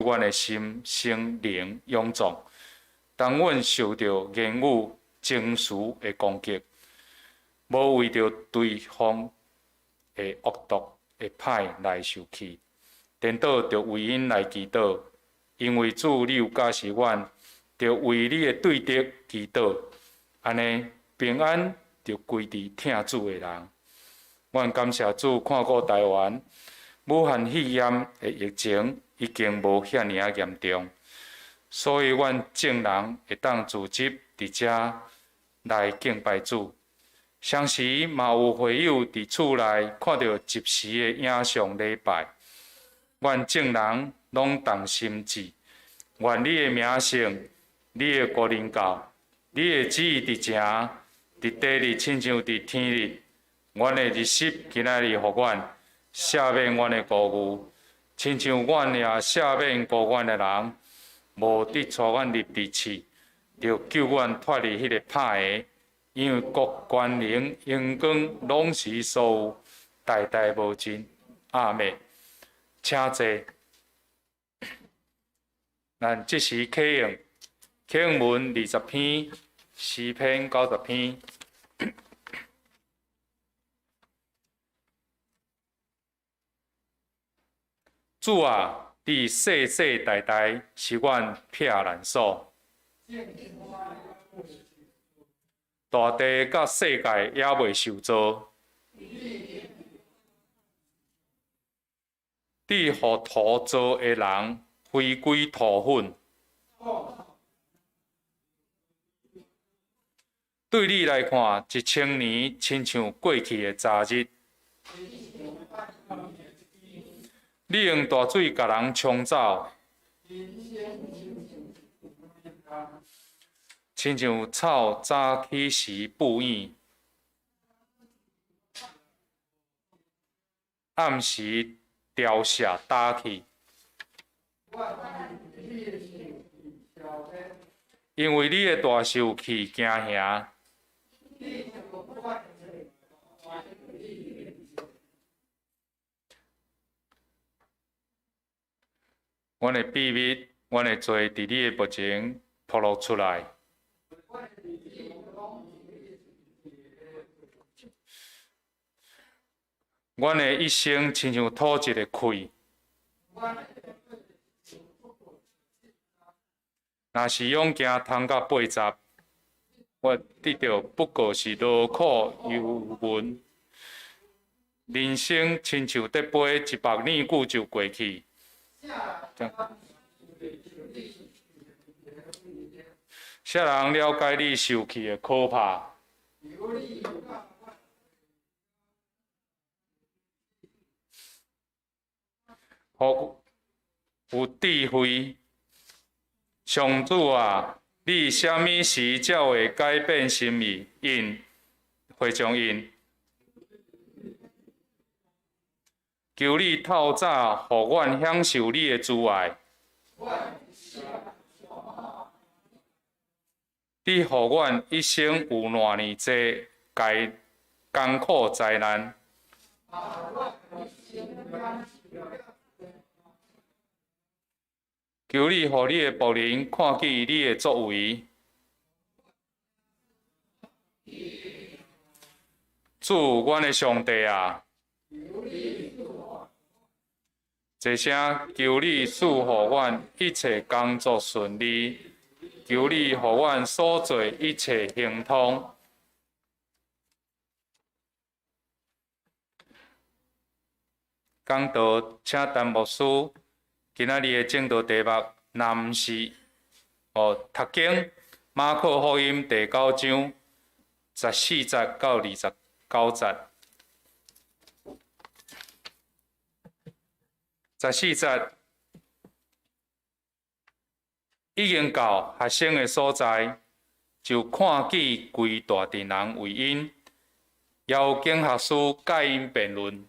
阮的心身靈勇壯。當阮受著言語、情緒的攻擊，無為著對方的惡毒的歹來受氣，顛倒著為𪜶來祈禱，因為主你有教示阮，著為你的對敵祈禱，按呢平安就歸佇疼主的人。阮感謝主看顧台灣，武漢肺炎的疫情已經無遐爾仔嚴重，所以阮眾人會當聚集佇遮來敬拜主。相時嘛有會友佇厝內看著即時的影像禮拜，阮眾人攏同心志，願你的名聖，你的國臨到，你的旨意佇成，佇地裡親像佇天裡。阮的日食今仔日予阮，赦免阮的辜負，親像阮也赦免辜阮的人，無得帶阮入佇試，著救阮脫離彼个歹的。因為國權能榮光攏是所有，代代無盡。阿們，請坐。咱這時啟用啟用文20篇，詩篇90篇。主啊，你世世代代是阮避難所。大地佮世界猶未受造，你予土造的人回歸塗粉。對你來看，1000年親像過去的昨日。你用大水共人沖走，親像草早起時布影，暗時凋謝焦去。因為你的大受氣驚嚇。阮的秘密，阮的罪，佇你的目前暴露出來。阮的一生親像吐一个氣，若是勇行通到80，我得著不過是勞苦憂悶。人生親像竹飛，一目暝久就過去。啥人了解你受氣的可怕？予有智慧，上主啊，你啥物時才會改變心意？𪜶會將𪜶求你透早，予阮享受你的慈愛。你予阮一生有偌爾濟艱苦災難？求你予你的僕人看見你的作為。主，阮的上帝啊！這聲求你賜予阮一切工作順利，求你予阮所做一切亨通。講道，請陳牧師。今仔日的證道題目，若毋是哦，讀經馬可福音第九章14節到29節。十四節已經到學生的所在，就看見規大陣人圍𪜶，也有經學師佮𪜶辯論。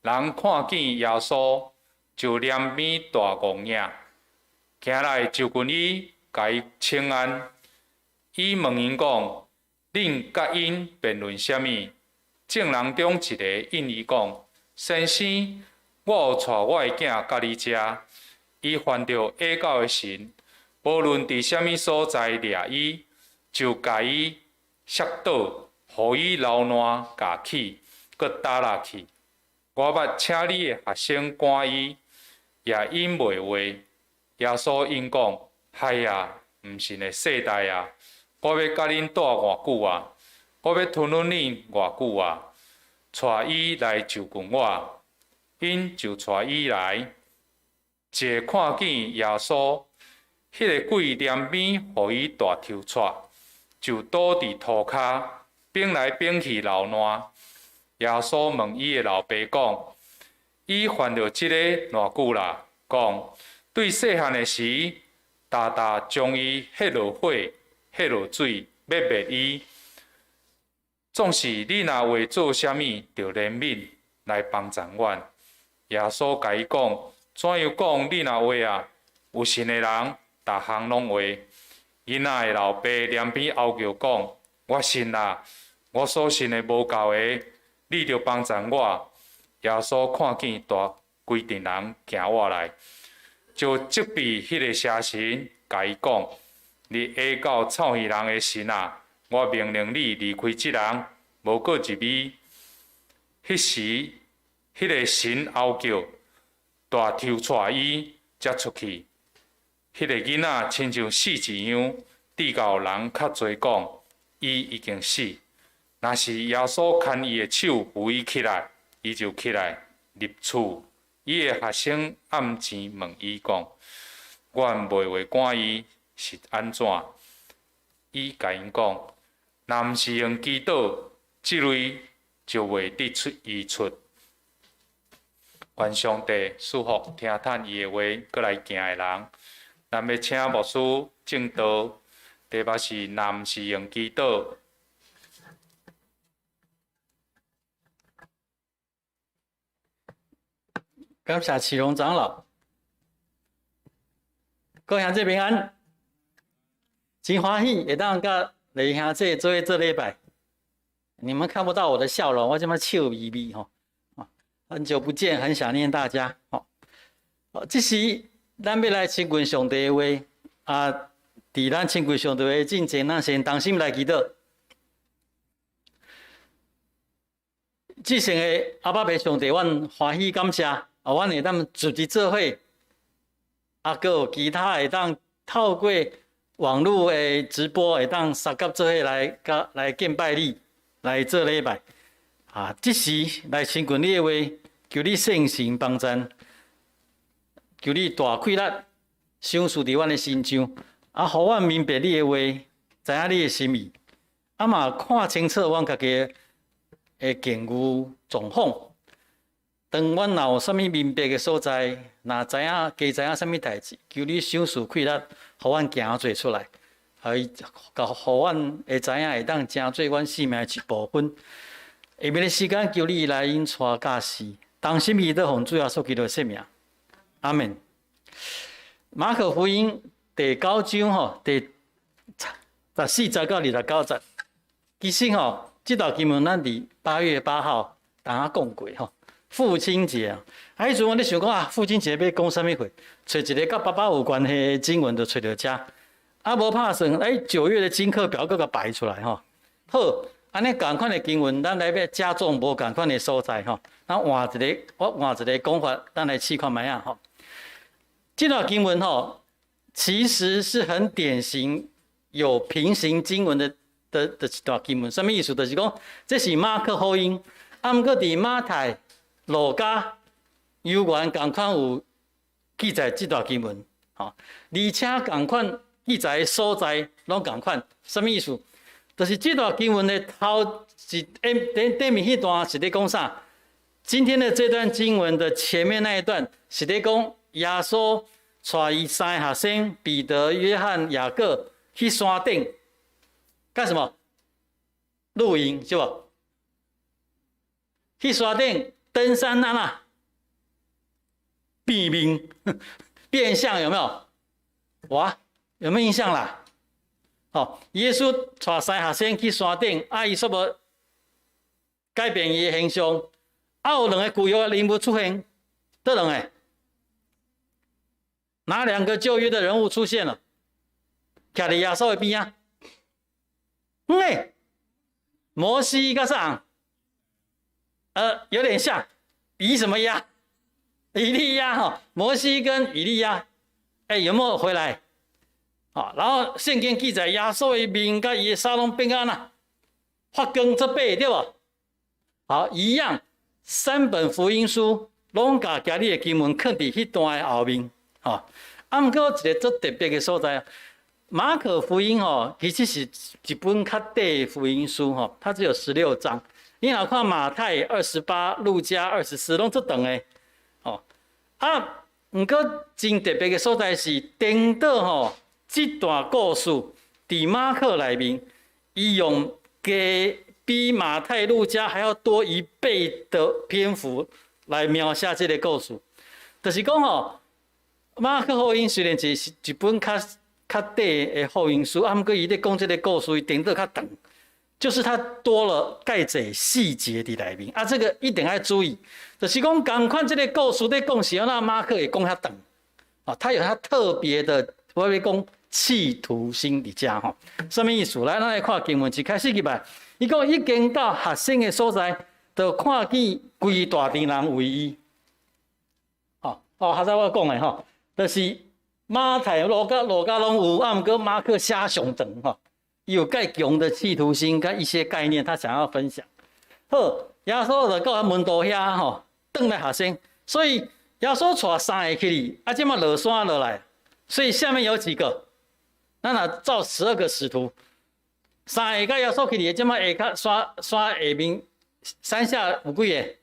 人看見耶穌，就臉面大戇影，行來就近伊，共伊請安。伊問𪜶講：恁佮𪜶辯論啥物？眾人中一个應伊講：先生，我有帶我的囝佮你遮，伊犯著下狗的神，無論佇啥物所在掠伊，就共伊摔倒，予伊流爛咬去，閣焦落去。我捌請你的學生趕伊，也應袂話。耶穌應講：害啊，毋信的世代啊！我欲佮恁蹛偌久啊？我欲吞忍恁偌久啊？帶伊來就近我，𪜶就帶伊來。一看見耶穌，彼個鬼連鞭予伊大抽掣，就倒佇塗跤，反來反去流爛。耶穌問伊的老爸講：伊犯著這个偌久啦？講對細漢的時，沓沓將伊彼落火、彼落水，欲滅伊。總是你若會做啥物，著憐憫來幫贊阮。耶穌共伊講：怎樣講你若會啊？有信的人，逐項攏會。囡仔的老爸連鞭哀叫講：我信啦，我所信的無夠的，你著幫贊我。耶穌看見大規陣人行倚來，就責備彼个邪神，共伊講：你下狗臭耳人的神啊！我命令你離開這人，無閣入伊。彼時，彼个神哀叫，大抽掣伊，才出去。彼个囡仔親像死一樣，直到人較濟講，伊已經死。若是耶穌牽伊的手扶伊起來，伊就起來入厝。伊的學生暗前問伊講：阮袂話趕伊是按怎？伊共𪜶講：若毋是用祈禱，這類就袂得出醫出。願上帝賜福聽趁伊的話，閣來行的人。咱欲請牧師證道，題目是若毋是用祈禱。感謝啟榮長老，各位兄弟平安，真歡喜會當佮雷兄弟做伙做禮拜。你們看不到我的笑容，我這麼笑眯眯吼。很久不見，很想念大家。吼，這時咱欲來親近上帝的話，啊，佇咱親近上帝的話進前，咱先同心來祈禱。至聖的阿爸父上帝，阮歡喜感謝，啊，阮會當聚集做伙，啊，閣有其他會當透過網路的直播，會當相佮做伙來佮來敬拜你，來做禮拜。啊，這時來親近你的話，求你聖神幫贊，求你大氣力賞賜佇阮的身上，啊，予阮明白你的話，知影你的心意，啊嘛看清楚阮家己的境遇狀況。當阮若有啥物明白的所在，若知影加知影啥物代誌，求你賞賜氣力，予阮行做出來，予阮會知影會當成做阮生命的一部分。下面的時間，求你來引帶教示，同心祈禱奉主耶穌基督的聖名，阿門。馬可福音第九章吼，第14節到29節，其實吼，這段經文咱佇8月8號同仔講過吼，父親節啊。啊，彼陣我咧想講啊，父親節欲講啥物話？揣一个佮爸爸有關係的經文就揣著遮。啊，無拍算，欸，9月的經課表閣共擺出來吼。好，按呢仝款的經文，咱來欲加重無仝款的所在吼。咱換一个，我換一个講法，咱來試看覓仔吼。這段經文吼，其實是很典型有平行經文的一段經文。啥物意思？就是講，這是馬可福音，啊，毋過佇馬太、路加、猶原仝款有記載這段經文，吼，而且仝款記載的所在攏仝款。啥物意思？就是這段經文的頭是頂頂面彼段是咧講啥？今天的這段經文的前面那一段是咧講耶穌帶伊三个學生彼得、約翰、雅各去山頂幹什麼？露營是無？去山頂登山啊啦，變面變相有沒有？哇，有沒有印象啦？吼，耶穌帶三个學生去山頂，啊，伊煞無改變伊的形象，啊，有兩个舊約的人物出現，佗兩个？哪兩個舊約的人物出現了？徛佇耶穌的邊仔？欸，摩西佮啥？有點像，以什麼亞？以利亞哈，摩西跟以利亞，欸，有沒有回來？啊，然後聖經記載耶穌的面佮伊的衫攏變按怎？發光做白對無？好，一樣，三本福音書攏共今日的經文囥佇彼段的後面，吼。啊，毋過一個足特別的所在，馬可福音吼，其實是一本較短的福音書吼，它只有16章。你若看馬太28，路加24，攏足長的，吼。啊，毋過真特別的所在是顛倒吼，這段故事佇馬可內面，伊用加比馬太、路加還要多一倍的篇幅來描寫這個故事。就是講吼，馬可福音雖然是一本較較短的福音書，啊，毋過伊咧講這個故事，伊顛倒較長，就是他多了蓋濟細節佇內面。啊，這個一定愛注意，就是講仝款這個故事咧講是按怎馬可會講遐長，啊，他有他特別的，我欲講企圖心佇遮吼，啥物意思？來，咱來看經文，一開始入來，伊講已經到學生的所在，就看見規大陣人圍伊。吼，哦，剛才我講的吼，就是馬太、路加攏有，啊，毋過馬可寫上長吼，伊有蓋強的企圖心佮一些概念，他想要分享。好，耶穌就到門徒遐吼，轉來學生，所以耶穌帶三个去，啊，這馬落山落來，所以下面有幾個？咱若照12個使徒，三个佮耶穌去的，這馬下跤山山下面山下有幾个？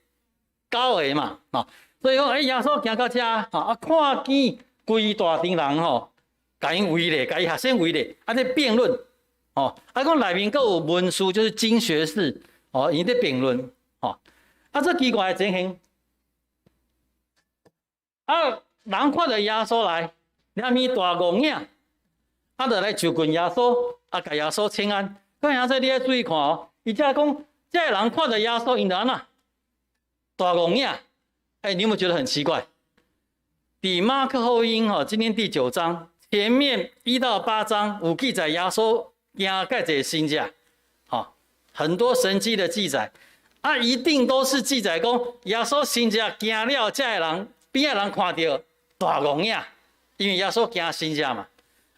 九个嘛，吼。所以講，欸，耶穌行到遮，吼，啊，看見規大陣人吼，共𪜶圍咧，共伊學生圍咧，啊，咧辯論，吼，啊，講內面閣有文士，就是經學士，哦，𪜶咧辯論，吼，啊，這奇怪的情形，啊，人看著耶穌來，臉面大戇影，啊，就來就近耶穌，啊，共耶穌請安。講兄弟，你愛注意看哦，伊遮講，這个人看著耶穌，𪜶就按怎？大戇影。欸，你有沒有覺得很奇怪？佇馬可福音吼，今天第九章前面1到8章有記載耶穌行蓋濟神跡，吼，很多神蹟的記載，啊，一定都是記載講耶穌神跡行了，這个人邊仔人看著大戇影，因為耶穌行神跡嘛，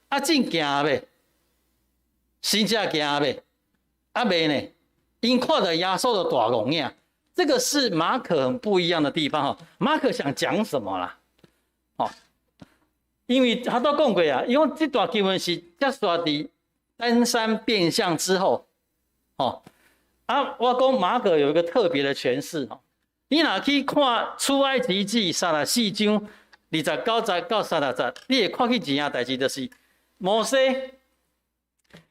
啊，真行未？神跡行未？啊未呢？𪜶看著耶穌就大戇影。這個是馬可很不一樣的地方哈。馬可想講什麼啦？哦，因為他都講過啊，因為這段經文是結束佇登山變像之後，哦，啊，我講馬可有一個特別的詮釋哦。你若去看出埃及記34章29節到30節，你會看見一樣代誌，就是摩西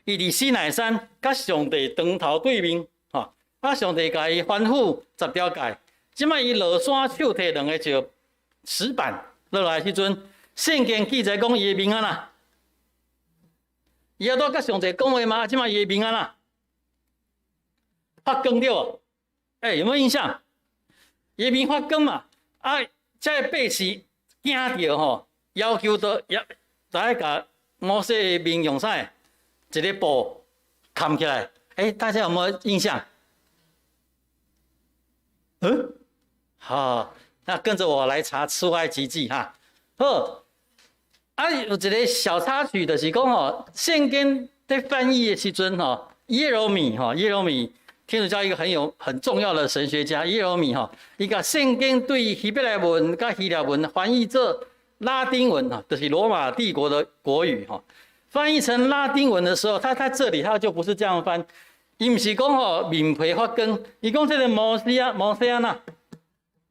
伊佇西奈山佮上帝當頭對面。啊！上帝共伊吩咐十條誡，這擺伊落山手提兩個石石板落來時陣，聖經記載講伊的面按怎？伊猶拄佮上帝講話嘛？這擺伊的面按怎？發光對無？欸，有沒有印象？伊的面發光嘛？啊，這個百姓驚著吼，要求都要來共摩西的面用啥？一个布冚起來。欸，大家有沒有印象？嗯，好，那跟着我來查出埃及記哈。好，啊，有一個小插曲，就是講吼，聖經在翻譯的時陣吼，耶羅米吼，耶羅米天主教一個很有很重要的神學家耶羅米吼，伊共聖經對希伯來文佮希臘文翻譯做拉丁文哈，就是羅馬帝國的國語哈。翻譯成拉丁文的時候，他在這裡他就不是這樣翻。伊毋是講吼面皮發光，伊講這個摩西啊，摩西按怎，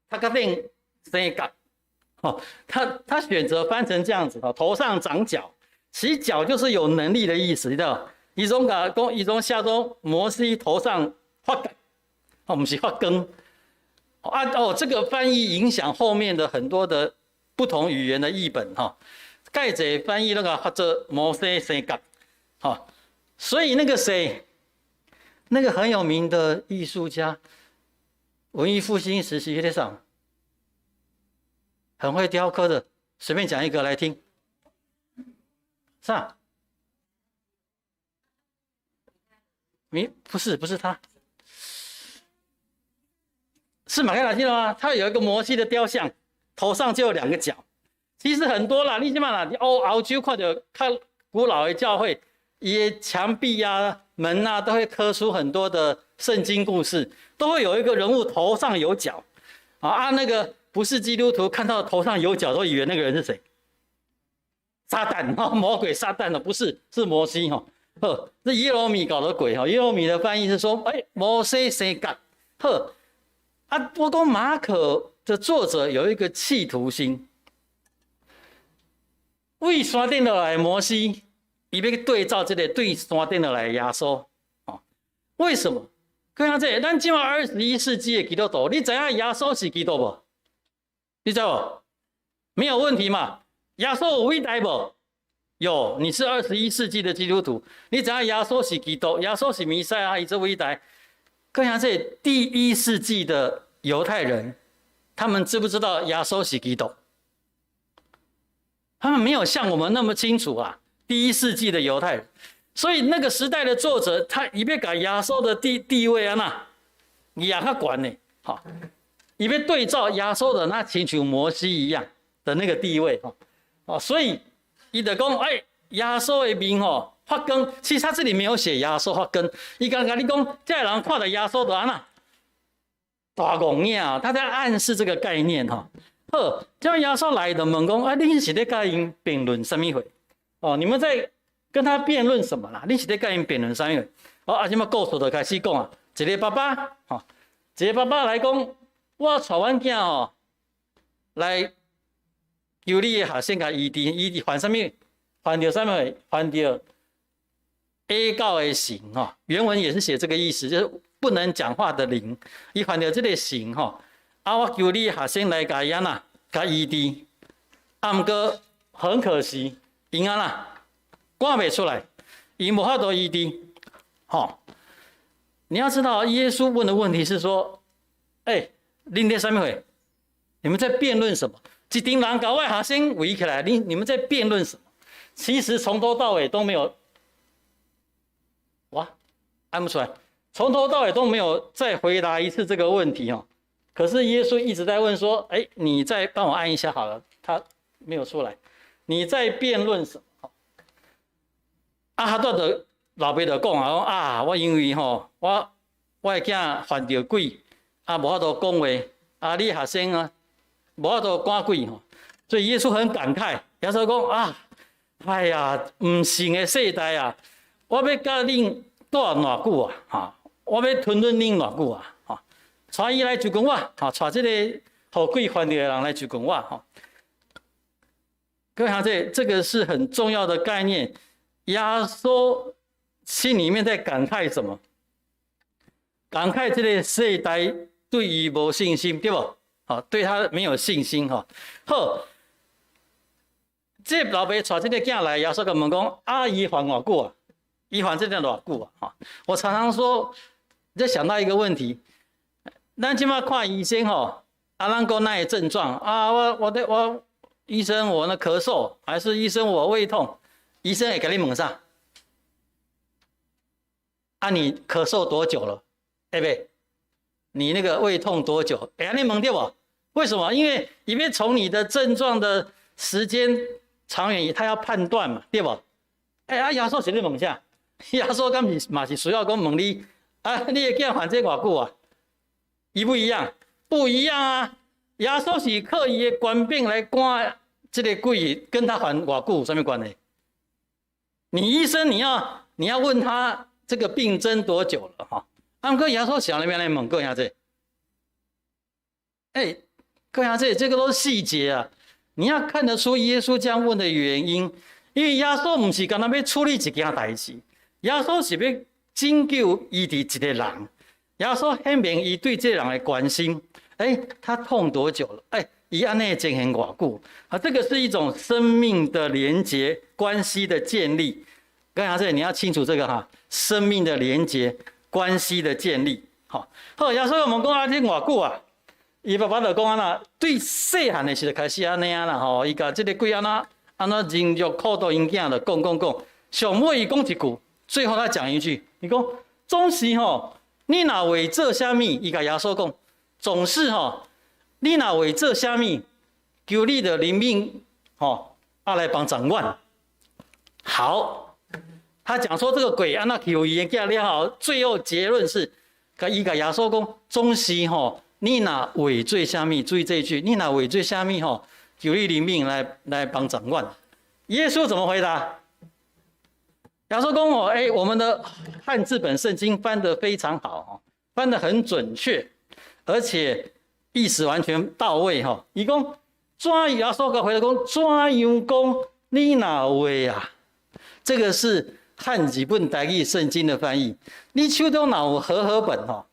頭殼頂生角，吼，他選擇翻成這樣子，頭上長角，其實角就是有能力的意思，你知道？伊總共講，伊總寫做摩西頭上發角，哦，毋是發光，啊哦，這個翻譯影響後面的很多的不同語言的譯本哈，蓋濟翻譯那個發做摩西生角，吼，所以那個誰？那個很有名的藝術家，文藝復興時期的上，很會雕刻的，隨便講一個來聽。啥？沒，不是，不是他，是馬開拉基嗎？他有一個摩西的雕像，頭上就有兩個角。其實很多啦，你這馬啦，歐洲看著較古老的教會，伊的牆壁啊、門啊，都會刻出很多的聖經故事，都會有一個人物頭上有角。啊，那個不是基督徒看到頭上有角，都以為那個人是誰？撒旦啊，魔鬼撒旦哦，不是，是摩西哈。呵，這耶羅米搞的鬼哈。耶羅米的翻譯是說，哎，摩西生角。呵，啊，我講馬可的作者有一個企圖心。對山頂落來摩西，伊欲去對照這個對山頂落來耶穌，哦，為什麼？看下這個，咱這馬21世紀的基督徒，你知影耶穌是基督無？你知無？沒有問題嘛？耶穌有偉大無？有，你是21世紀的基督徒，你知影耶穌是基督，耶穌是彌賽亞，伊這偉大。看下這第一世紀的猶太人，他們知不知道耶穌是基督？他們沒有像我們那麼清楚啊。第一世紀的猶太人，所以那個時代的作者，他伊欲共耶穌的地位啊，那伊也較懸呢，好，伊欲對照耶穌的那親像摩西一樣的那個地位，哈，哦，所以伊就講，哎，耶穌的面吼發光，其實他這裡沒有寫耶穌發光，伊剛共你講，這个人看著耶穌就按怎，大戇影，他在暗示這個概念，哈。好，這樣耶穌來就問講，啊，恁是咧共𪜶辯論啥物貨？哦，你們在跟他辯論什麼啦？你是咧共𪜶辯論啥物貨？哦，啊，這馬故事就開始講啊，一個爸爸，吼，一個爸爸來講，我帶阮囝吼來求你的學生共醫治，醫治犯啥物？犯著啥物？犯著啞狗的神吼，原文也是寫這個意思，就是不能講話的靈。伊犯著這個神吼。啊！我求你學生來共伊按怎，共醫治。啊，毋過很可惜，𪜶按怎，趕袂出來，伊無法度醫治。吼，你要知道，耶穌問的問題是說：欸，恁咧啥物貨？你們在辯論什麼？一陣人共我學生圍起來，你們在辯論什麼？其實從頭到尾都沒有，哇，按不出來，從頭到尾都沒有再回答一次這個問題哦。可是耶穌一直在問說：“哎，你再幫我按一下好了。”他沒有出來。你在辯論什麼？啊，他拄著老爸就講啊，講啊，我因為吼，我的囝犯著鬼，啊，無法度講話，啊，你學生啊，無法度趕鬼吼，所以耶穌很感慨，耶穌講啊，哎呀，毋信的世代啊，我欲佮恁蹛偌久啊？哈，我欲吞忍恁偌久啊？帶伊來就近我，哈，帶這個予鬼犯著的人來就近我，哈。各位哈，這個是很重要的概念。耶穌心裡面在感慨什麼？感慨這個世代對伊無信心，對無？好，對他沒有信心，哈。好，這老爸帶這個囝來，耶穌共問講：啊，伊犯偌久啊？伊犯這個偌久啊？哈，我常常說，就想到一個問題。咱這馬看醫生吼，啊，咱講哪個症狀啊？我醫生，我那咳嗽，還是醫生我胃痛？醫生會共你問啥？啊，你咳嗽多久了？對不對？你那個胃痛多久？會按呢問對無？為什麼？因為伊欲從你的症狀的時間長遠，他要判斷嘛，對無？欸，啊，耶穌是咧問啥？耶穌敢是嘛是需要講問你？啊，你的囝犯這偌久啊？一不一樣？不一樣啊！耶穌是靠伊的權柄來趕這個鬼，跟他犯偌久有啥物關係？你醫生你要問他這個病徵多久了哈？啊，毋過耶穌想那邊來問過兄這，欸，各兄這這個都是細節啊！你要看得出耶穌這樣問的原因，因為耶穌毋是干焦欲處理一件代誌，耶穌是欲拯救醫治一個人。耶穌顯明伊對這個人的關心，欸，他痛多久了？欸，伊按呢情形偌久？啊，這個是一種生命的連結、關係的建立。剛才這你要清楚這個哈，生命的連結、關係的建立。好，好，耶穌問講啊，你偌久啊？伊爸爸就講按怎，對細漢的時就開始按呢啦吼，伊共這個鬼按怎按怎忍辱苦毒𪜶囝的講講講，上尾伊講一句，最後他講一句，伊講總是吼，你若會做啥物，伊共耶穌講，總是吼，你若會做啥物，求你著憐憫吼，啊來幫助阮。好，他講說這個鬼按怎欺負伊的囝了後，最後結論是，共伊共耶穌講，總是吼，你若會做啥物，注意這一句，你若會做啥物吼，求你憐憫來幫助阮。耶穌怎麼回答？耶穌講哦，哎，我們的漢字本聖經翻得非常好，哦，翻得很準確，而且意思完全到位，哈。伊講怎耶穌共回答講怎樣講你若會啊？這個是漢字本台語聖經的翻譯。你手中若有和合本吼，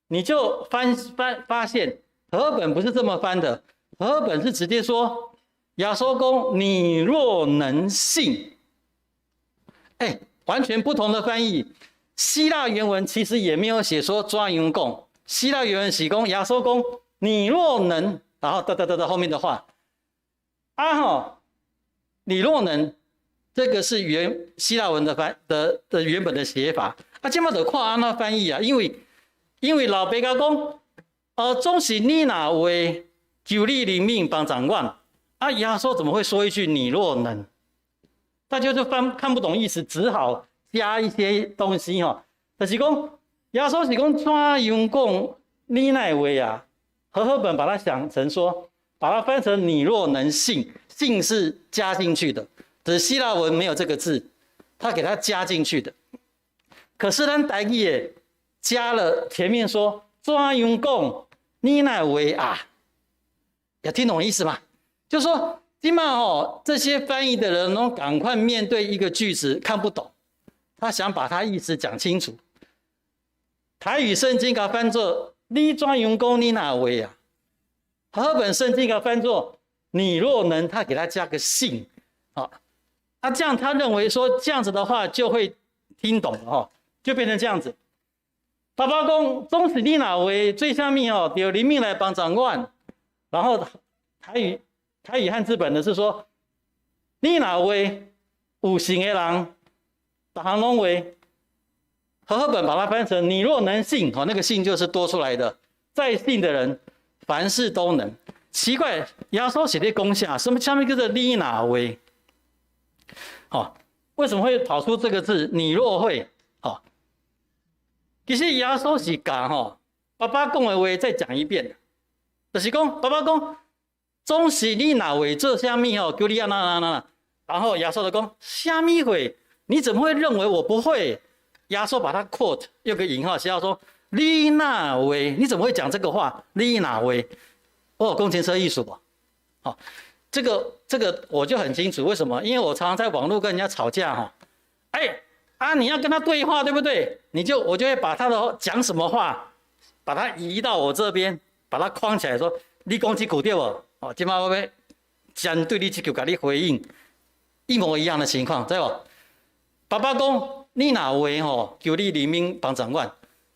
你就翻翻發現和合本不是這麼翻的。和合本是直接說，耶穌講你若能信，哎，完全不同的翻譯。希臘原文其實也沒有寫說怎樣講，希臘原文是講耶穌講你若能，然後噠噠噠噠後面的話，啊吼，你若能，這個是原希臘文的翻的的原本的寫法。啊，這馬就看按怎翻譯啊，因為老爸共講，哦，總是你若會求你憐憫幫助阮，啊，耶穌怎麼會說一句你若能？大家就翻看不懂意思，只好加一些東西吼。就是講，耶穌是講怎樣講你若會啊？和合本把它想成說，把它翻成你若能信，信是加進去的，只是希臘文沒有這個字，他給它加進去的。可是咱台語也加了前面說怎樣講你若會啊？有聽懂意思嗎？就說這馬哦，這些翻譯的人攏趕快面對一個句子看不懂，他想把他意思講清楚。台語聖經共翻作你怎樣講你若會啊？和合本聖經共翻作你若能，他給他加個信，啊，啊這樣他認為說這樣子的話就會聽懂了哈，就變成這樣子。爸爸講總是你若會做啥物哦，著憐憫來幫助阮。然後台語漢字本的是說，你若會有信的人，逐項攏會。和合本把它翻成你若能信，哦，那個信就是多出來的，在信的人凡事都能。奇怪，耶穌是咧講啥？什麼下面叫做你若會？哦，為什麼會跑出這個字？你若會，哦，其實耶穌是共吼，爸爸講的話再講一遍，就是講爸爸講，總是你若會做啥物吼，求你按怎按怎按怎，然後耶穌就講，啥物會？你怎麼會認為我不會？耶穌把他 quote 用個引號，是要說你若會？你怎麼會講這個話？你若會？我有工程車藝術吧？好，這個我就很清楚，為什麼？因為我常常在網絡跟人家吵架哈。哎啊，你要跟他對話，對不對？我就會把他的講什麼話，把他移到我這邊，把他框起來，說你講這句對無？哦，這馬我欲針對你這句共你回應，一模一樣的情況，對無？爸爸講你若會吼，求你憐憫幫助阮。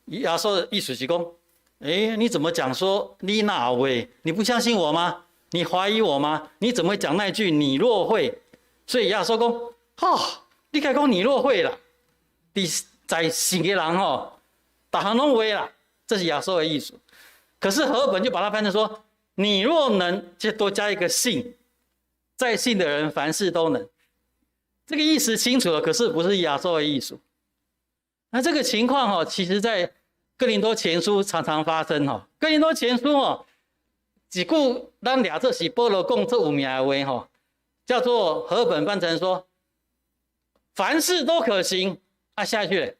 耶穌的意思是講，哎，你怎麼講說你若會？你不相信我嗎？你懷疑我嗎？你怎麼會講那句你若會？所以耶穌講，吼，你該講你若會啦，佇在信的人吼，逐項攏會啦，這是耶穌的意思。可是和合本就把它翻成說，你若能，就多加一個信，在信的人凡事都能。這個意思清楚了，可是不是耶穌的意思。那這個情況哈，其實在哥林多前書常常發生哈。哥林多前書哦，一句咱掠做是保羅講足有名的話吼，叫做和合本翻成說，凡事都可行啊，下去，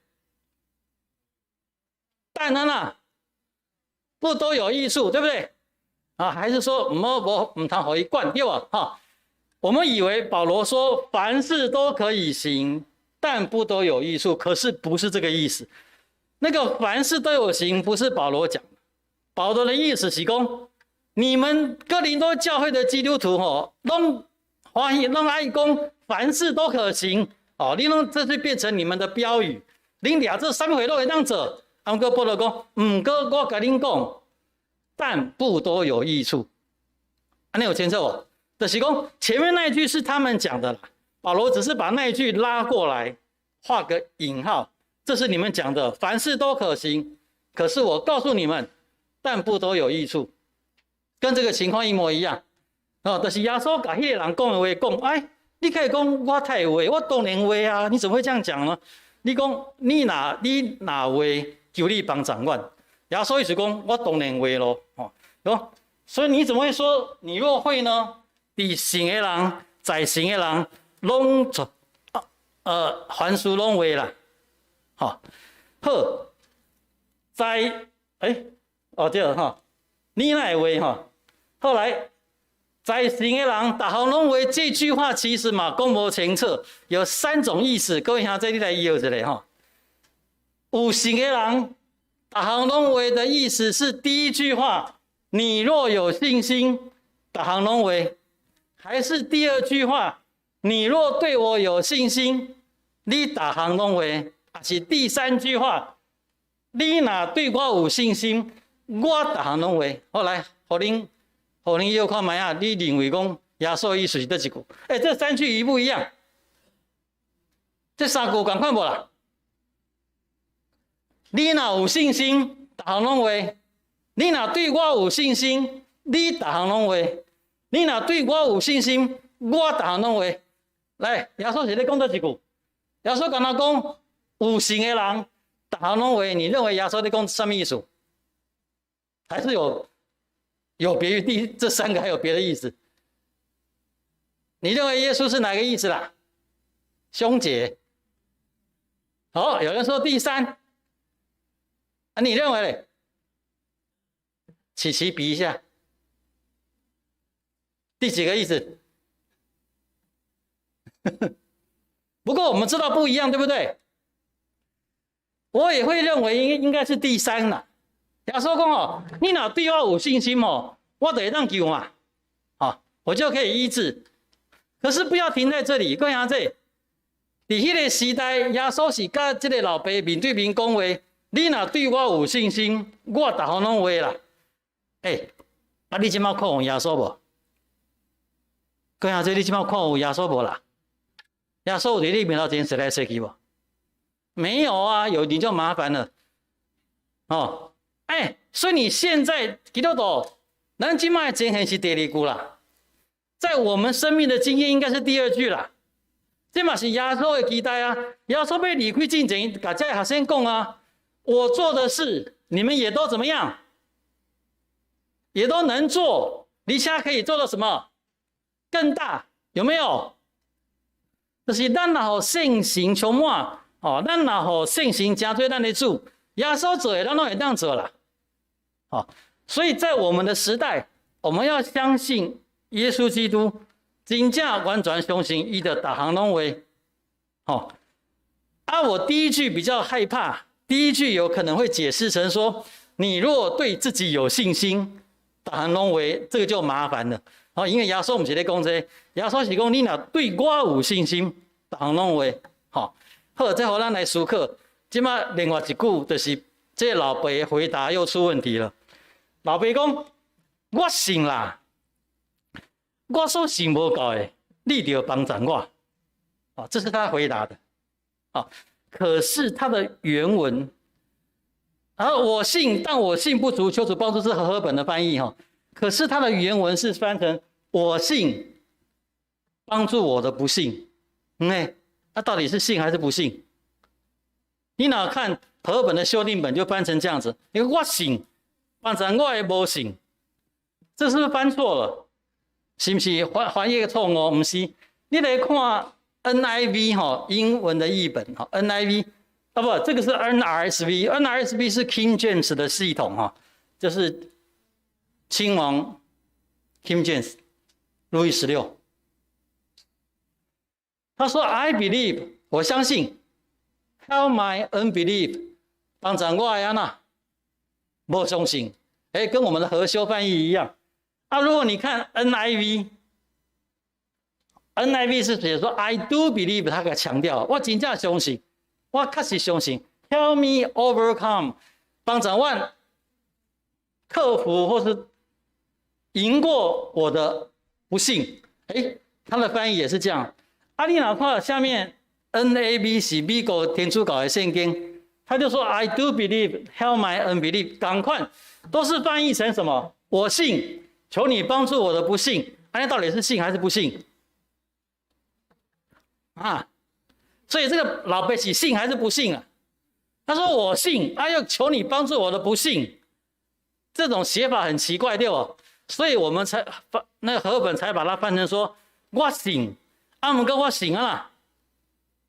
但呢啦，不都有益處，對不對？啊，還是說毋好無毋通予伊管對無？哈，我們以為保羅說凡事都可以行，但不都有益處，可是不是這個意思。那個凡事都有行，不是保羅講的。保羅的意思是講，你們哥林多教會的基督徒吼，攏歡喜攏愛講凡事都可行哦，你攏這就變成你們的標語。恁掠做啥物貨攏會當做。啊，毋過保羅講，毋過我共恁講，但不都有益處。按呢有清楚無？就是講前面那一句是他們講的啦，保羅只是把那一句拉過來，畫個引號，這是你們講的，凡事都可行。可是我告訴你們，但不都有益處，跟這個情況一模一樣。哦，就是耶穌共彼个人講的話講，哎，你可以講我太話，我當然會啊，你怎麼會這樣講呢？你講你若會求你幫助我，耶穌意思講我當然會咯，哦，所以你怎麼會說你若會呢？佇信的人，在信的人，攏做，凡事攏會啦，吼，好，在，欸，哦對吼，你哪會吼？後來在信的人，逐項攏會，這句話其實嘛講無清楚，有三種意思。各位兄弟，你來搖一下吼。有信的人，逐項攏會的意思是第一句話，你若有信心，逐項攏會。還是第二句話，你若對我有信心，你逐項攏會。還是第三句話，你若對我有信心，我逐項攏會。好來，予恁搖看覓仔，你認為講耶穌意思是佗一句？欸，這三句一不一樣？這三句仝款無啦？你若有信心，逐項攏會；你若對我有信心，你逐項攏會。你若對我有信心，我逐項攏會。來，耶穌是咧講佗一句？耶穌敢若講有信的人，逐項攏會。你認為耶穌咧講啥物意思？還是有別於第這三個還有別的意思？你認為耶穌是哪個意思啦？兄姐，好，有人說第三，啊，你認為嘞？琪琪比一下，第幾個意思？不過我們知道不一樣，對不對？我也會認為應該是第三啦。耶穌講哦，你若對我有信心哦，我就會當救嘛，啊，我就可以醫治。可是不要停在這裡，各位兄弟，佇彼个時代，耶穌是佮這个老爸面對面講話，你若對我有信心，我逐項攏會啦。欸，啊，你這擺看有耶穌無？各位兄弟，你這擺看有耶穌無啦？耶穌有佇你面頭前踅來踅去無？沒有啊，有你就麻煩了。哦，欸，所以你現在基督徒，咱這擺的情形是第二句啦，在我們生命的經驗應該是第二句啦。這嘛是耶穌的期待啊！耶穌欲離開進前，共這學生講啊，我做的事，你們也都怎麼樣？也都能做。你現在可以做到什麼？更大，有沒有？就是咱若予聖神充滿，哦，咱若予聖神成做咱的主，耶穌做的，咱攏會當做啦。哦，所以在我們的時代，我們要相信耶穌基督，真正完全相信伊就逐項攏會。哦，啊，我第一句比較害怕，第一句有可能會解釋成說，你若對自己有信心，逐項攏會，這個就麻煩了。哦，因為耶穌毋是咧講這個，耶穌是講你若對我有信心，逐項攏會。吼，好，再予咱來思考。這擺另外一句就是這個老爸的回答又出問題了。老爸講：我信啦，我所信無夠的，你著幫助我。哦，這是他回答的。哦，可是他的原文，而我信，但我信不足，求主幫助，是和合本的翻譯哈。可是他的原文是翻成我信，幫助我的不信。嗯，那到底是信還是不信？你若看和合本的修訂本就翻成這樣子，你我信，幫助我的無信，這是不是翻錯了？是毋是翻譯錯誤？毋是，你來看 NIV 哈，英文的譯本哈，NIV 啊不，這個是 NRSV，NRSV 是 King James 的系統哈，就是親王 King James 路易十六。他說：“I believe，我相信，Help my unbelief，幫助我的按怎，無相信，哎，跟我們的和修翻譯一樣。啊，如果你看 NIV，NIV 是寫說 I do believe，他給強調，我真正相信，我確實相信，Help me overcome，幫助我克服或是贏過我的不信。”哎，他的翻譯也是這樣。啊，你若看下面 NAB 是美國天主教的聖經，他就說 I do believe, help my unbelief，仝款都是翻譯成什麼？我信，求你幫助我的不信。啊，那到底是信還是不信？啊，所以這個老爸是信還是不信啊？他說我信，啊，又求你幫助我的不信，這種寫法很奇怪，對不？所以我們才那個和本才把它翻成說我信，啊，毋過我信啊，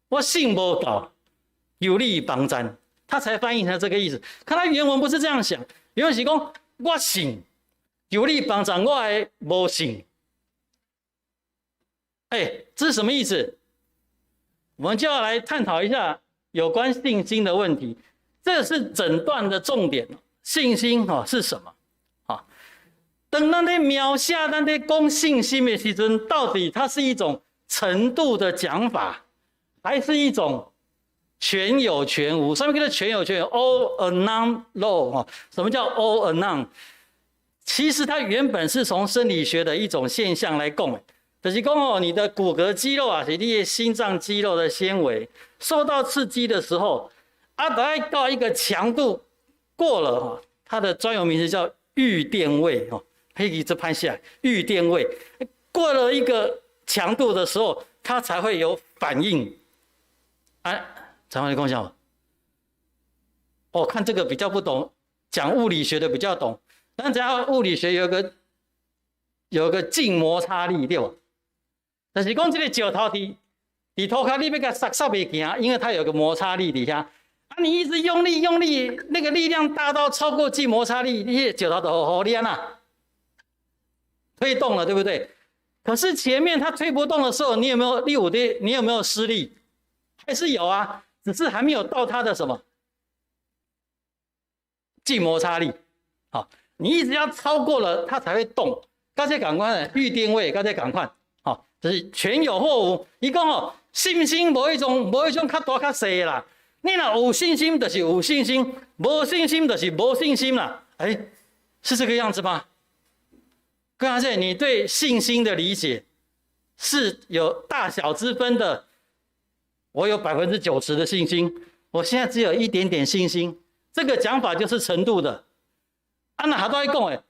我信無夠，求你幫贊，他才翻譯成這個意思。看他原文不是這樣想，原文是講我信，求你幫贊我的無信。哎，這是什麼意思？我們就要來探討一下有關信心的問題，這是整段的重點。信心哦是什麼？啊，當咱咧描寫咱咧講信心的時陣，到底它是一種程度的講法，還是一種全有全無？什麼叫做全有全無？All or none law 哈？什麼叫 all or none？其實它原本是從生理學的一種現象來講的。就是講哦，你的骨骼肌肉啊，是你的心臟肌肉的纖維受到刺激的時候，啊，得到一個強度過了哈，它的專有名詞叫閾電位哦，可以這拍下來，閾電位過了一個強度的時候，它才會有反應。哎，陳華你講啥？我看這個比較不懂，講物理學的比較懂。但只要物理學有個靜摩擦力，對吧？就是講這個石頭佇塗跤，你欲共捒捒袂行，因為它有個摩擦力佇遐。啊，你一直用力用力，那個力量大到超過靜摩擦力，你石頭就予你按怎推動了，對不對？可是前面它推不動的時候，你有沒有力？五的，你有沒有施力？還是有啊，只是還沒有到它的什麼靜摩擦力。好，你一直要超過了，它才會動。剛才仝款閾電位，剛才仝款。就是全有或無，伊講哦，信心無彼種較大較細啦。你若有信心，就是有信心；無信心，就是無信心啦。哎，是這個樣子嗎？各位，你對信心的理解是有大小之分的。我有90%的信心，我現在只有一點點信心。這個講法就是程度的。啊，那還都愛講誒。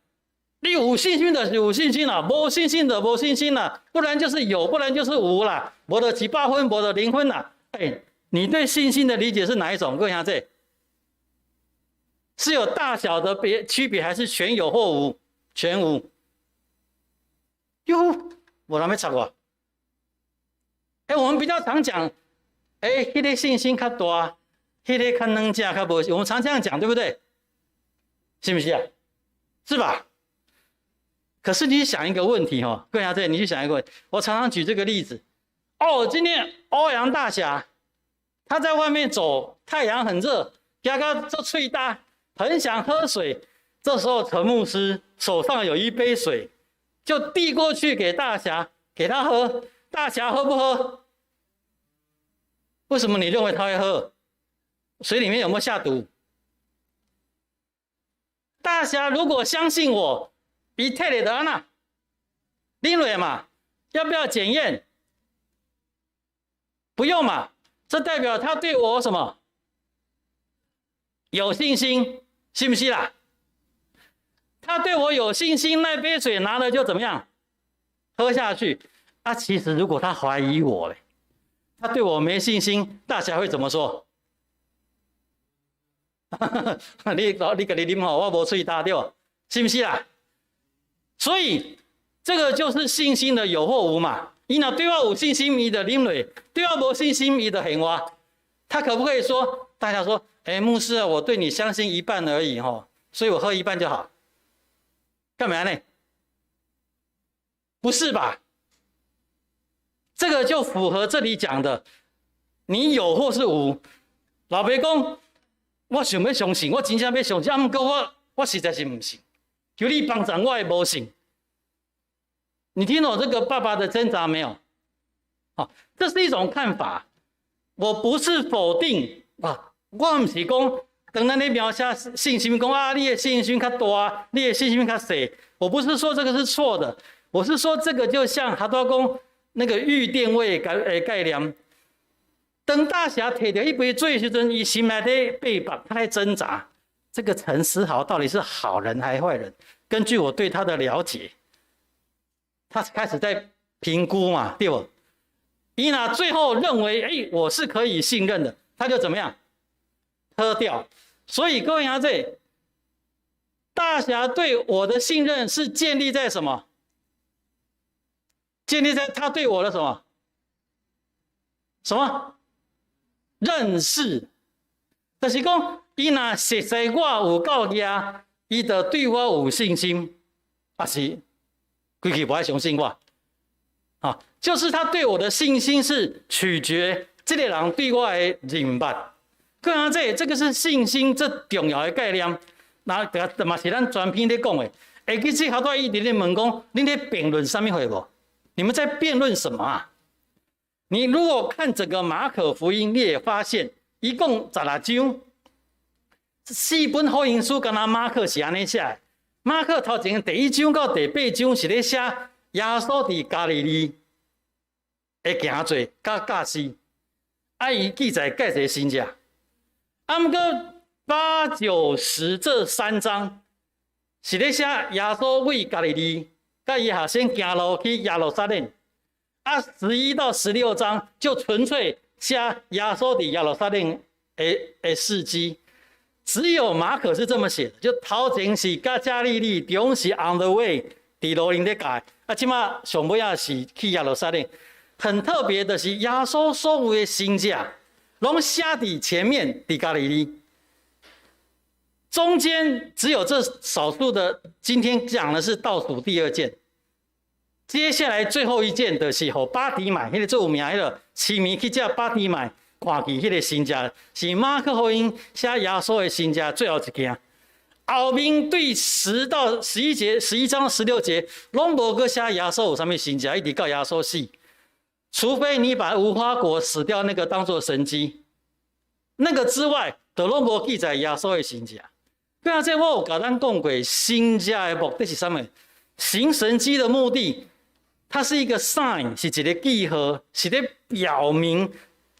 你有信心的是有信心啦，無信心的無信心啦，不然就是有，不然就是無啦，無就100分，無就0分啦。哎，你對信心的理解是哪一種？各位兄弟，是有大小的別區別，還是全有或無？全無。喲，無人欲插我。哎，我們比較常講，哎，彼個信心較大，彼個較軟正較無，我們常這樣講，對不對？是不是啊？是吧？可是你想一個問題哈，各位兄弟，你去想一個問題。我常常舉這個例子。哦，今天歐陽大俠他在外面走，太陽很熱，剛剛做喙焦，很想喝水。這時候陳牧師手上有一杯水，就遞過去給大俠，給他喝。大俠喝不喝？為什麼你認為他會喝？水裡面有沒有下毒？大俠如果相信我，伊提咧就按怎，啉落嘛，要不要檢驗？不用嘛，這代表他對我什麼有信心，信不信啦？他對我有信心，那杯水拿了就怎麼樣？喝下去。啊，其實如果他懷疑我嘞，他對我沒信心，大俠會怎麼說？你家己啉吼，我無喙焦對無？是不是啦？所以這個就是信心的有或無嘛。伊若對我有信心，伊就啉落；對我無信心，伊就嫌我。他可不可以說？大家說，哎，牧師啊，我對你相信一半而已吼，所以我喝一半就好。幹嘛呢？不是吧？這個就符合這裡講的，你有或是無。老爸講，我想欲相信，我真正欲相信，啊，毋過我實在是毋信。求你幫助我的無信。你聽懂這個爸爸的掙扎沒有？好，這是一種看法。我不是否定啊，我毋是講，當咱咧描寫信心，講啊，你的信心較大，你的信心較細。我不是說這個是錯的，我是說，這個就像哈多講那個預定位概念。當大俠提著彼杯水時陣，伊心內咧背縛，他在掙扎。這個陳思豪到底是好人還是壞人？根據我對他的了解，他開始在評估嘛，對不？伊若最後認為，哎，我是可以信任的，他就怎麼樣？喝掉。所以各位兄弟，大俠對我的信任是建立在什麼？建立在他對我的什麼？什麼？認識。就是講，伊若熟似我有夠額，伊就對我有信心，抑是規氣無愛相信我。啊，就是他對我的信心是取決這個人對我的認捌。各位這個是信心最重要的概念。那嘛是咱全篇咧講的。會記這頭拄伊佇咧問講，恁咧辯論啥物貨無？你們在辯論什麼啊？你如果看整個馬可福音，你也發現一共十六章，四本福音書，敢若馬可是按呢寫的。馬可頭前第一章到第八章是咧寫耶穌佇加利利的行做佮教示，啊，伊記載蓋濟神跡。啊，毋過八九十這三章是咧寫耶穌為加利利，佮伊學生行路去耶路撒冷。啊，11到16章就純粹寫耶穌佇耶路撒冷的事蹟。只有馬可是這麼寫的，就頭前是佮加利利，中是 on the way，佇路頂咧教。啊，這馬上尾仔是去耶路撒冷。很特別的是，耶穌所有的神跡攏寫佇前面，佇加利利。中間只有這少數的，今天講的是倒數第二件。接下來最後一件就是予巴底買，彼個最有名，彼個痴迷去食巴底買，看見彼個神跡，是馬可福音寫耶穌的神跡最後一件。後面對10到11節，11章16節，攏無閣寫耶穌有啥物神跡，一直到耶穌死。除非你把無花果死掉那個當做神蹟，那個之外，都攏無記載耶穌的神跡。對啊，這我有共咱講過，神跡的目的是啥物？行神蹟的目的，它是一個 sign，是一個記號，是咧表明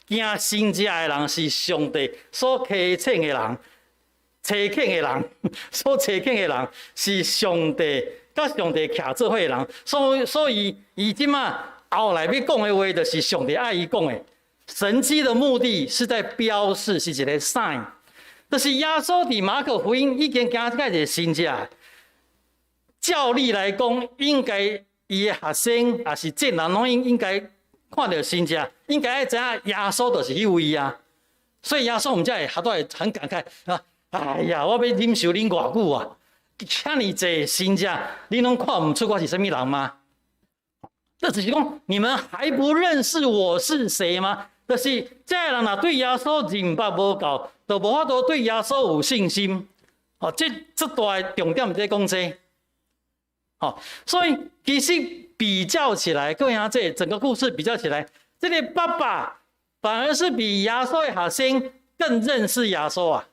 行神跡的人是上帝所差遣的人，差遣的人，所差遣的人是上帝佮上帝徛做伙的人，所以伊這馬後來欲講的話，就是上帝愛伊講的。神蹟的目的是在標示，是一個 sign。就是耶穌佇馬可福音已經行過一個神跡。照理來講，應該伊的學生抑是眾人攏應該看著神跡，應該愛知影耶穌就是彼位啊。所以耶穌毋才會哈都會很感慨啊！哎呀，我欲忍受恁偌久啊？遮爾濟神跡，恁攏看毋出我是啥物人嗎？這只是講你們還不認識我是誰嗎？就是這個人若對耶穌認捌無夠，就無法度對耶穌有信心。哦，這大的重點在講這個。好，所以其實比較起來，各位兄這整個故事比較起來，這個爸爸反而是比耶穌的學生更認識耶穌啊。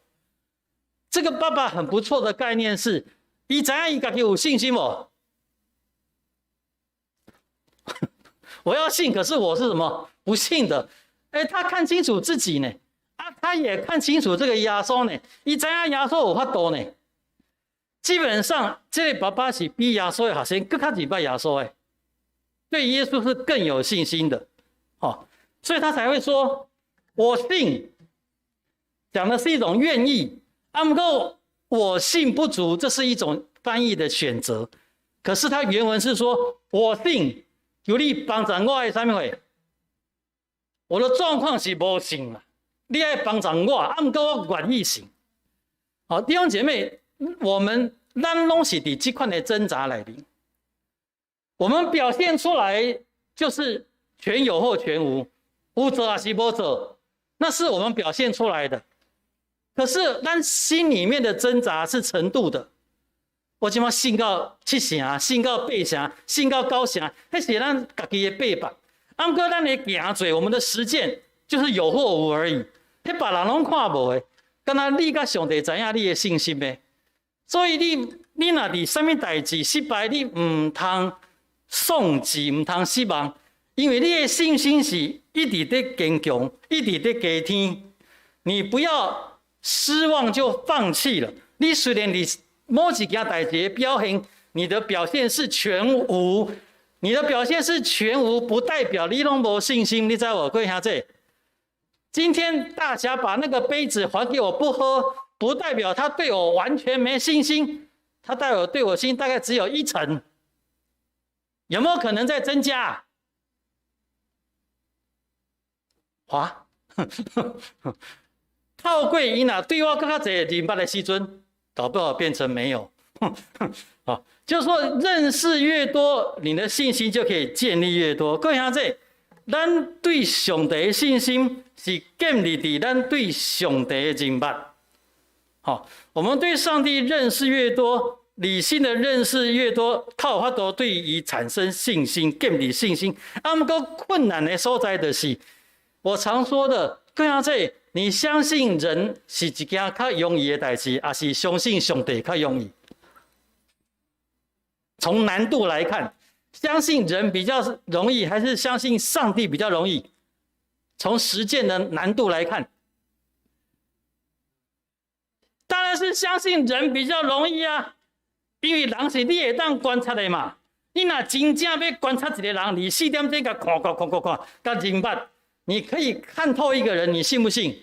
這個爸爸很不錯的概念是，伊知影伊家己有信心無？我要信，可是我是什麼不信的？哎，他看清楚自己呢，啊，他也看清楚這個耶穌呢，伊知影耶穌有法度呢。基本上，這個爸爸是比耶穌的學生閣較認捌耶穌的，對耶穌是更有信心的，哦，所以他才會說：“我信。”講的是一種願意。啊，毋過我信不足，這是一種翻譯的選擇。可是他原文是說：“我信，求你幫助我的啥物貨？我的狀況是無信啦，你愛幫助我，啊，毋過我願意信。”好，弟兄姐妹，我們咱攏是佇這款的掙扎內面，我們表現出來就是全有或全無，有做還是無做，那是我們表現出來的。可是咱心裡面的掙扎是程度的。我這馬信到七成，信到八成，信到九成，彼是咱家己的八百。啊，毋過咱的行做，我們的實踐就是有或無而已。彼別人攏看無的，敢若你佮上帝知影你的信心的。所以你若佇啥物代誌失敗，你毋通喪志，毋通失望，因為你的信心是一直佇堅強，一直佇加添。你不要失望就放棄了。你雖然佇某一件代誌的表現，你的表現是全無，你的表現是全無，不代表你攏無信心。你知無？各位兄弟，今天大家把那個杯子還給我不喝，不代表他對我完全沒信心，他代表對我信心大概只有一成，有沒有可能再增加？哇，透過伊若對我閣較濟認捌的時陣，搞不好變成沒有。啊，就是說認識越多，你的信心就可以建立越多。各位兄弟，咱對上帝的信心是建立佇咱對上帝的認捌。好，我們對上帝認識越多，理性的認識越多，較有法度對伊產生信心，建立信心。啊，毋過困難的所在就是，我常說的，各位兄弟，你相信人是一件較容易的代誌，抑是相信上帝較容易？從難度來看，相信人比較容易，還是相信上帝比較容易？從實踐的難度來看，當然是相信人比較容易啊，因為人是你會當觀察的嘛。你若真正欲觀察一個人，24點鐘共看看看看看，共認捌，你可以看透一個人，你信不信？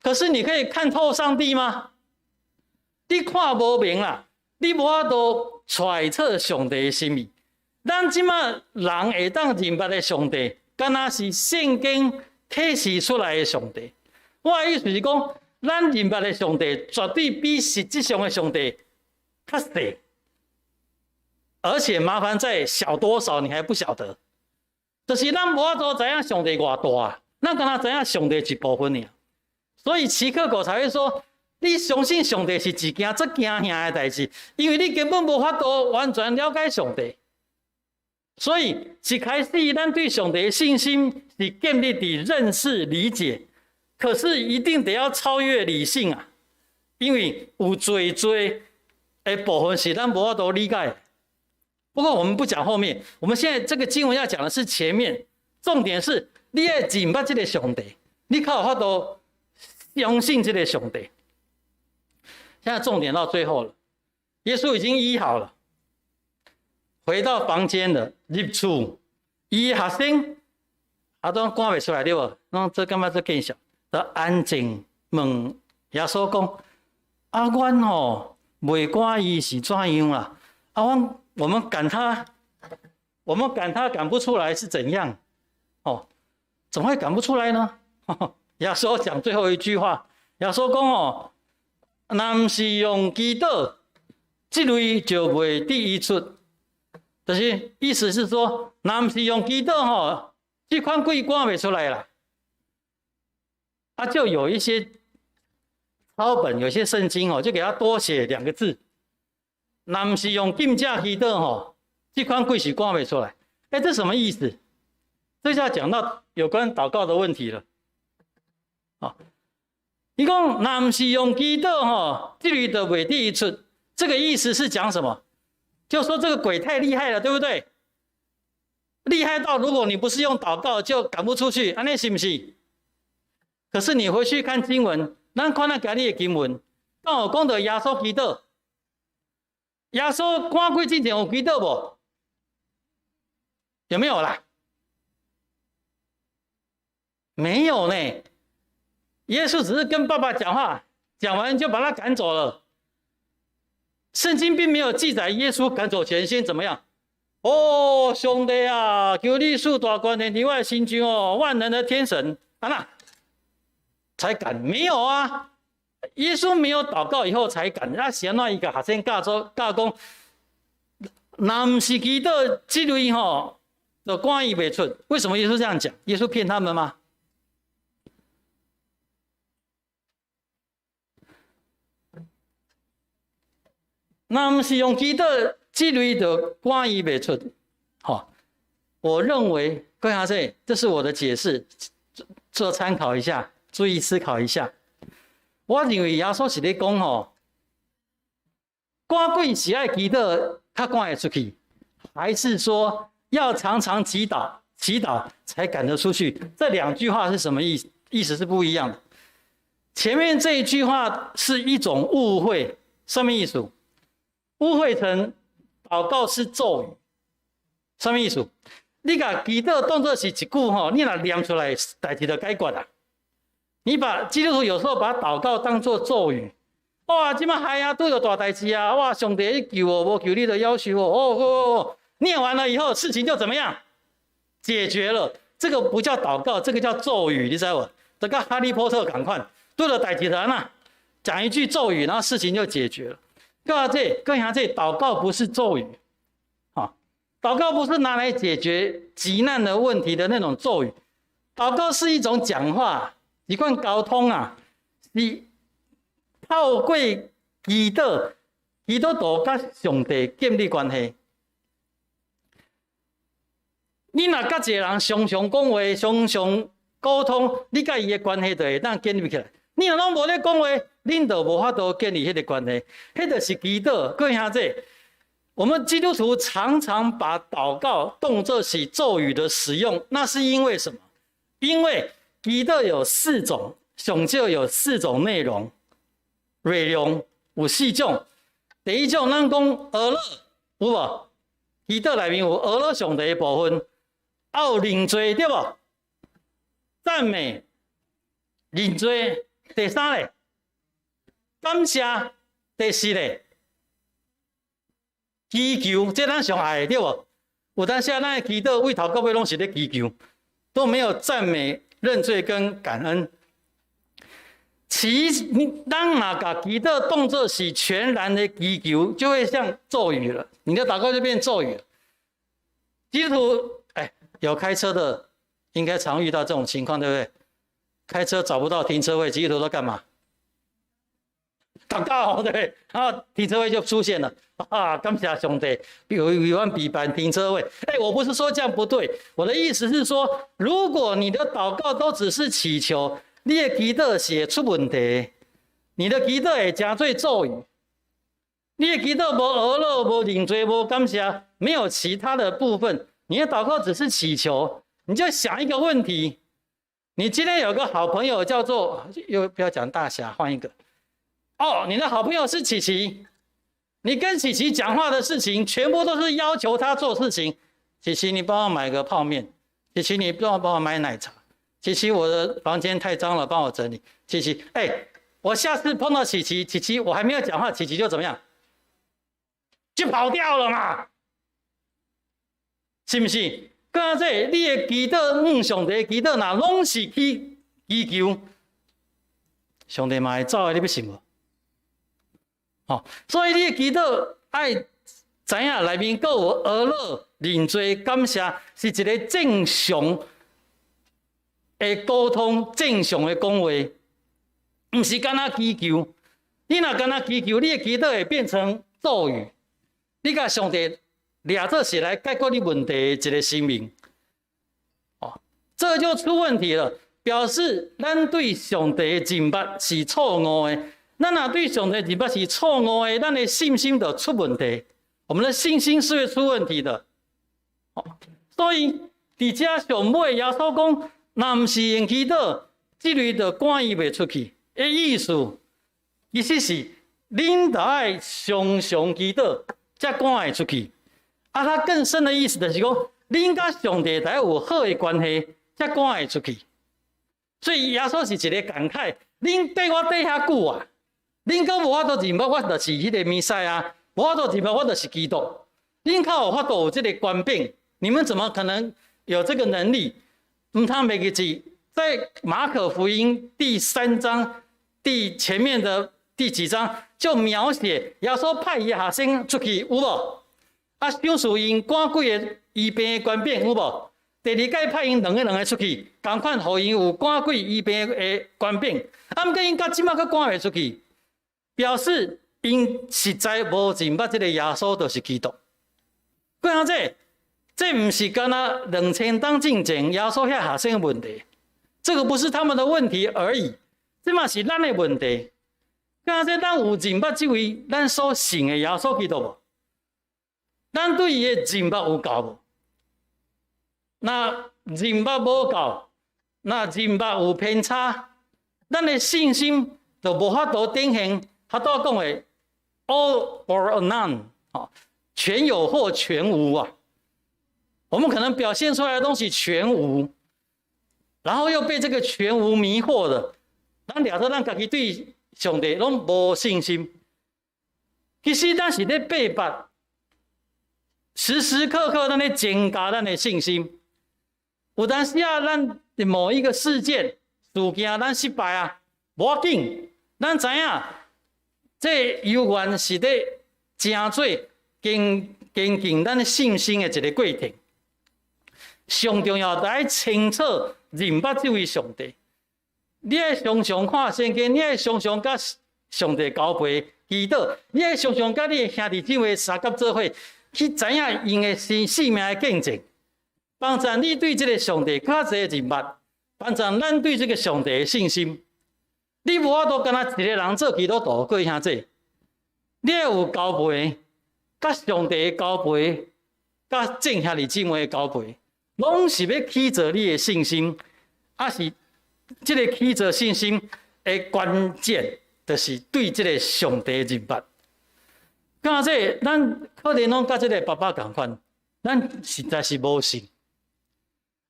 可是你可以看透上帝嗎？你看無明啦，你無法度揣測上帝的心意。咱這馬人會當認捌的上帝，敢若是聖經啟示出來的上帝。我的意思是講，咱認捌的上帝絕對比實質上的上帝較細，而且麻煩在小多少，你還不曉得。就是咱無法度知影上帝偌大，咱敢若知影上帝一部分爾。所以齊克果才會說，你相信上帝是一件足驚嚇的代誌，因為你根本無法度完全了解上帝。所以一開始咱對上帝的信心是建立佇認識理解，可是一定得要超越理性啊，因為有濟濟的部分是咱無法度理解。不過我們不講後面，我們現在這個經文要講的是前面，重點是你愛認捌這個上帝，你較有法度相信這個上帝。現在重點到最後了，耶穌已經醫好了，回到房間了，入厝，伊學生啊都趕袂出來對無？攏這感覺這見笑，就安靜問耶穌講：啊，阮吼袂趕伊是怎樣啦？啊，我們趕他，我們趕他趕不出來是怎樣？哦，怎麼會趕不出來呢？耶穌講最後一句話，耶穌講哦，若毋是用祈禱，這類就袂得醫出。就是意思是說，若毋是用祈禱吼，這款鬼趕袂出來啦。啊，就有一些抄本，有些聖經哦，就給他多寫兩個字。若毋是用禁食祈禱吼，這款鬼是趕袂出來。欸，這什麼意思？這下講到有關禱告的問題了。啊，伊講若毋是用祈禱吼，這類就袂得醫出。這個意思是講什麼？就說這個鬼太厲害了，對不對？厲害到如果你不是用禱告，就趕不出去，按呢是毋是？可是你回去看經文，咱看咱今日的經文，敢有講到耶穌祈禱，耶穌趕鬼之前有祈禱無？有沒有啦？沒有呢。耶穌只是跟爸爸講話，講完就把他趕走了。聖經並沒有記載耶穌趕走前先怎麼樣。哦，上帝啊，求你賜大權佇我的身上哦，萬能的天神啊，那才趕沒有啊？耶穌沒有禱告以後才趕，那是按怎伊共學生教做教講，若毋是祈禱這類吼，就趕伊袂出。為什麼耶穌這樣講？耶穌騙他們嗎？若毋是用祈禱，這類就趕伊袂出。吼，我認為，各位阿叔，這是我的解釋，做參考一下，注意思考一下。我認為耶穌是咧講吼，趕鬼是愛祈禱較趕會出去，還是說要常常祈禱，祈禱才趕得出去？這兩句話是什麼意思？意思是不一樣的。前面這一句話是一種誤會，什麼意思？誤會成禱告是咒語，什麼意思？你共祈禱當作是一句吼，你若念出來，代誌就解決啦。你把基督徒有時候把禱告當作咒語，哇，這馬害啊，拄著大代誌啊，哇，上帝你救我，無救你就夭壽哦，哦哦，念完了以後，事情就怎麼樣？解決了。這個不叫禱告，這個叫咒語，你知無？這跟哈利波特仝款，拄著代誌就按怎，講一句咒語，然後事情就解決了。各位，各兄這禱告不是咒語，啊，禱告不是拿來解決急難的問題的那種咒語，禱告是一種講話。一款溝通啊，是透過祈禱，基督徒佮上帝建立關係。你若佮一個人常常講話，常常溝通，你佮伊的關係就會當建立起來。你若攏無咧講話，恁就無法度建立彼個關係。彼就是祈禱。各位兄弟，我們基督徒常常把禱告當作是咒語的使用，那是因為什麼？因為祈禱有四種，上少有四種內容，內容有四種。第一種，咱講阿樂有無？祈禱內面有阿樂上帝的部分，還有認罪對無？讚美、認罪。第三咧，感謝。第四咧，祈求，這咱上愛的對無？有當時咱的祈禱對頭到尾攏是咧祈求，都沒有讚美、認罪跟感恩。其實，咱若共祈禱當作是全然的祈求，就會像咒語了。你的禱告就變咒語了。基督徒，哎，有開車的，應該常遇到這種情況，對不對？開車找不到停車位，基督徒都幹嘛？禱告，對不對？然後停車位就出現了。啊，感謝上帝，有為阮備辦停車位。哎，我不是說這樣不對，我的意思是說，如果你的禱告都只是祈求，你的祈禱是會出問題，你的祈禱會成做咒語，你的祈禱無阿樂、無認罪、無感謝，沒有其他的部分，你的禱告只是祈求，你就想一個問題：你今天有個好朋友叫做，又不要講大俠，換一個。哦，你的好朋友是琪琪，你跟琪琪講話的事情，全部都是要求他做事情。琪琪，你幫我買個泡麵。琪琪，你幫我幫我買奶茶。琪琪，我的房間太髒了，幫我整理。琪琪，哎，我下次碰到琪琪，琪琪，我還沒有講話，琪琪就怎麼樣？就跑掉了嘛？是毋是？剛才你的祈禱，向上帝祈禱，若攏是去祈求，上帝嘛會走的，你欲信無？哦，所以你的祈禱愛知影內面閣有阿樂、認罪、感謝，是一個正常的溝通、正常的講話，毋是干焦祈求。你若干焦祈求，你的祈禱會變成咒語。你共上帝掠做是來解決你問題的一個神明，哦，這就出問題了，表示咱對上帝的認捌是錯誤的。咱若對上帝認捌是錯誤的，咱的信心就出問題。我們的信心是會出問題的。哦，所以佇遮上尾耶穌講，若毋是用祈禱，這類就趕伊袂出去。的意思，其實是恁著愛常常祈禱，才趕會出去。啊，他更深的意思就是講，恁佮上帝著愛有好的關係，才趕會出去。所以耶穌是一個感慨，恁綴我綴遐久啊，恁閣無法度認捌我，就是彼個彌賽亞，無法度認捌我，就是基督。恁較有法度有這個權柄，你們怎麼可能有這個能力？毋通袂記住，在馬可福音第三章第前面的第幾章就描寫耶穌派伊學生出去，有無？啊，賞賜𪜶趕鬼的醫病的權柄，有無？第二擺派𪜶兩个兩个出去，仝款予𪜶有趕鬼醫病的權柄。啊，毋過𪜶到這馬閣趕袂出去，表示𪜶實在無認捌這個耶穌就是基督。過下這，這毋是干焦2000冬進前耶穌遐學生的問題，這個不是他們的問題而已，這嘛是咱的問題。過下這，咱有認捌這位咱所信的耶穌基督無？咱對伊的認捌有夠無？若認捌無夠，若認捌有偏差，咱的信心就無法度展現。他都講的 all or none，全有或全無啊。我們可能表現出來的東西全無，然後又被這個全無迷惑的，咱掠做咱家己對上帝攏無信心。其實咱是咧拜拜，時時刻刻咱咧增加咱的信心。有當時啊，咱某一個事件事件，咱失敗啊，無要緊，咱知影，這猶原是咧成做堅堅定咱信心的一個過程。上重要，就愛清楚認捌這位上帝。你愛常常看聖經，你愛常常佮上帝交陪祈禱，你愛常常佮你的兄弟姊妹相佮做伙，去知影𪜶的生生命的見證，幫助你對這個上帝較濟認捌，幫助咱對這個上帝的信心。你無法度干焦一個人做基督徒，各位兄弟，你愛有交陪，佮上帝的交陪，佮眾兄弟姊妹的交陪，攏是欲起造你的信心，抑是這個起造信心的關鍵，就是對這個上帝的認捌。敢這咱可能攏佮這個爸爸仝款，咱實在是無信。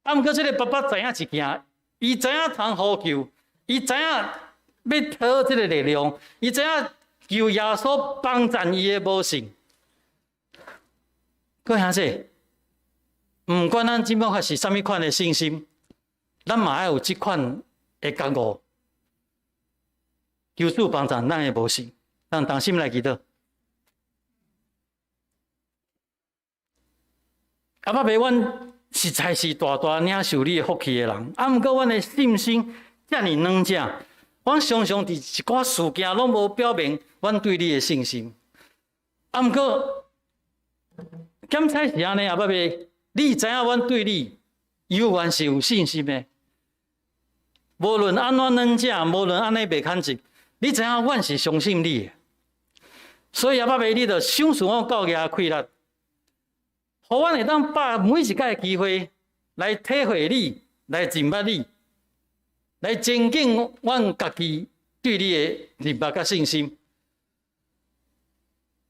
啊，毋過這個爸爸知影一件，伊知影通呼求，伊知影欲討這個力量，伊知影求耶穌幫贊伊的無信。各位兄弟，毋管咱這擺是啥物款的信心，咱嘛愛有這款的覺悟。求主幫贊咱的無信，咱同心來祈禱。阿爸爸，阮實在是大大領受你的福氣的人，啊，毋過阮的信心遮爾軟弱，阮常常佇一寡事件攏無表明阮對你的信心。啊，毋過檢採是按呢，阿爸爸，你知影阮對你猶原是有信心的。無論按怎軟弱，無論按呢袂肯直，你知影阮是相信你的。所以阿爸爸，你著賞賜阮夠額氣力，予阮會當把每一擺機會來體會你，來認捌你，來增進阮家己對你的認捌佮信心。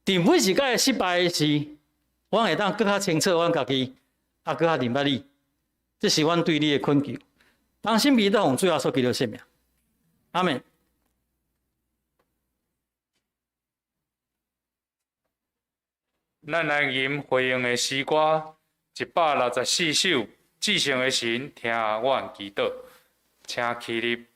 佇每一擺失敗的時，阮會當閣較清楚阮家己，啊，閣較認捌你。這是阮對你的懇求。同心祈禱，奉主耶穌基督聖名，阿們。咱來吟回應的詩歌164首，至聖的神聽阮祈禱，請起立。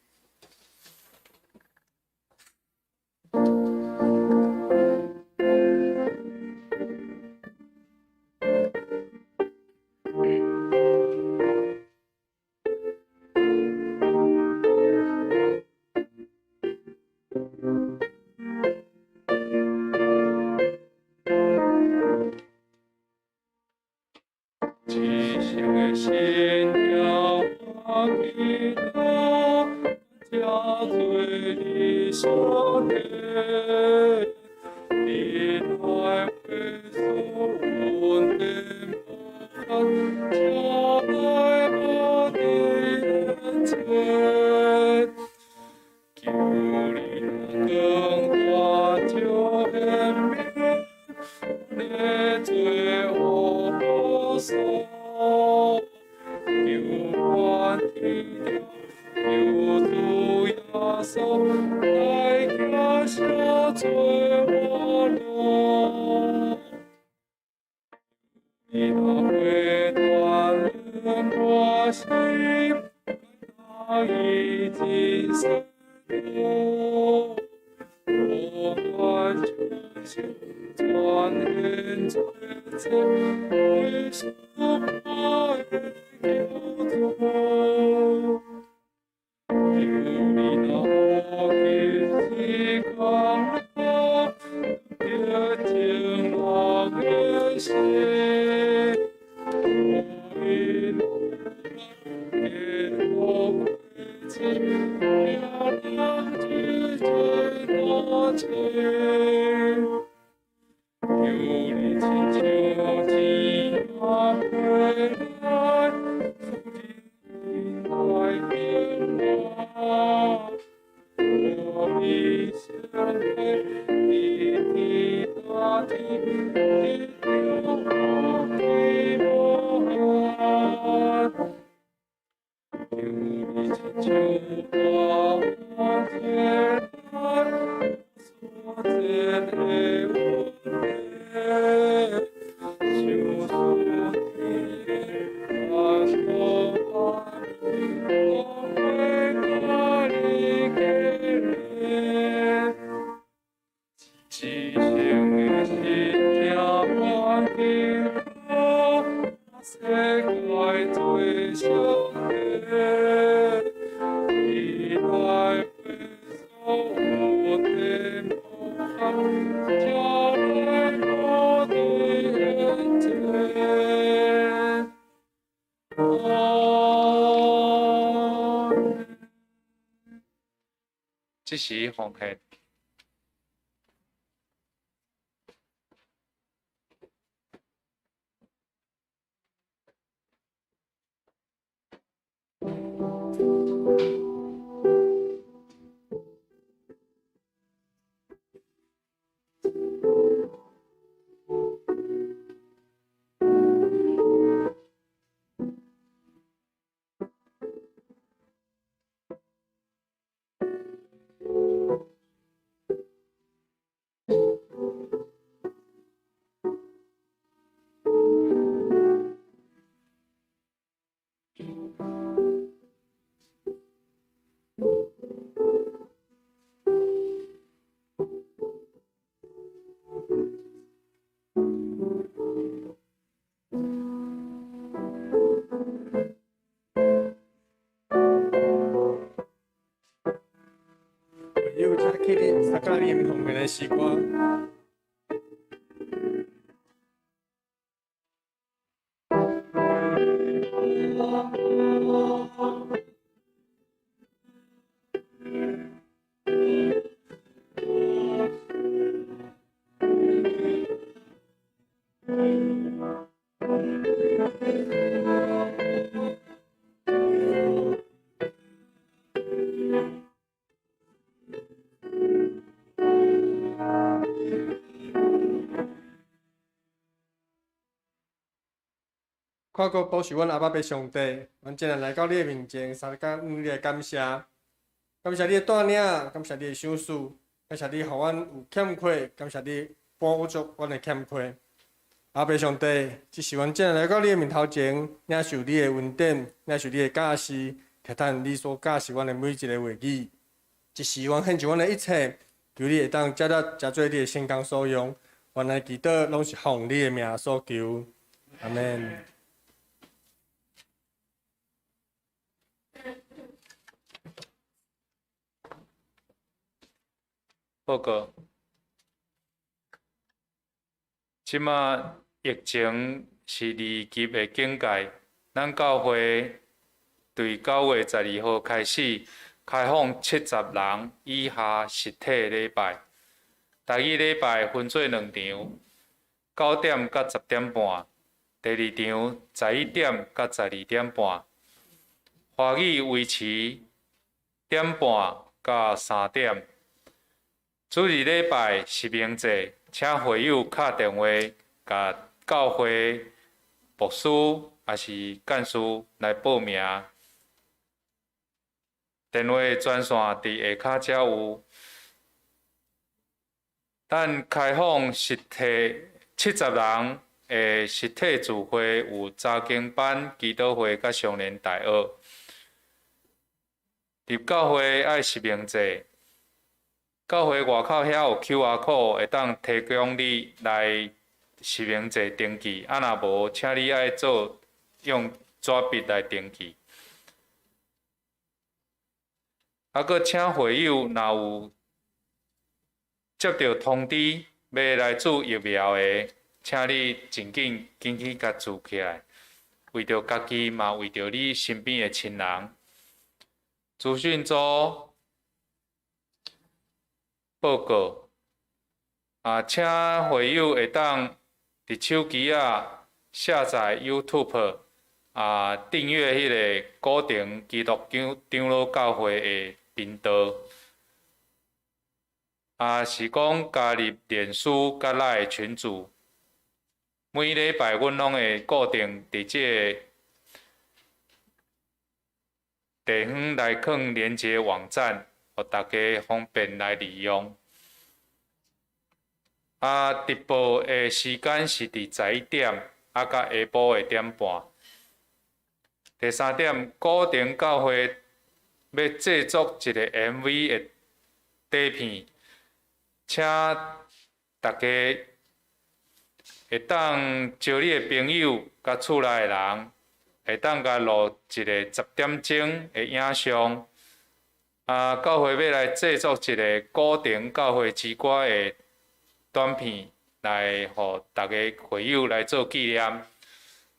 這時奉獻。有請起立，參加你奉獻的詩歌。看顧保守阮阿爸父上帝，阮這人來到你的面前，三更向你來感謝，感謝你的帶領，感謝你的賞賜，感謝你予阮有欠缺，感謝你補足阮的欠缺。阿爸上帝，這是阮這人來到你的面頭前，領受你的恩典，領受你的教示，聽趁你所教示阮的每一个話語。這是阮獻上阮的一切，求你會當接納，成做你的聖工所用。阮的祈禱攏是奉你的名所求，阿們。報告，這馬疫情是二級的警戒，咱教會對9月12號開始開放70人以下實體禮拜，台語禮拜分做兩場，9點到10點半，第二場11點到12點半，華語維持點半到3點。主日禮拜實名制，請會友敲電話，共教會牧師抑是幹事來報名。電話專線佇下跤才有。咱開放實體70人的實體聚會，有查經班、祈禱會佮少年大學。入教會愛實名制。教會外口遐有 QR code，會當提供你來實名制登記。啊，若無，請你愛做用紙筆來登記。啊，閣請會友若有接著通知欲來注疫苗的，請你盡緊緊去共注起來，為著家己嘛，為著你身邊的親人。資訊組報告，啊，請會友會當佇手機仔下載 YouTube，啊，订阅彼个古亭基督长老教会的频道，啊，是讲加入脸书佮 LINE 群组。每礼拜阮拢会固定伫这个地方来放连结网站，予大家方便来利用。啊，直播的时间是伫11点，啊，到下晡的点半。第三点，古亭教会欲制作一个 MV 的底片，请大家会当招你的朋友佮厝内的人，会当共录一个10点钟的影像。啊，教会欲来制作一个古亭教会之歌的短片，来予大家会友来做纪念。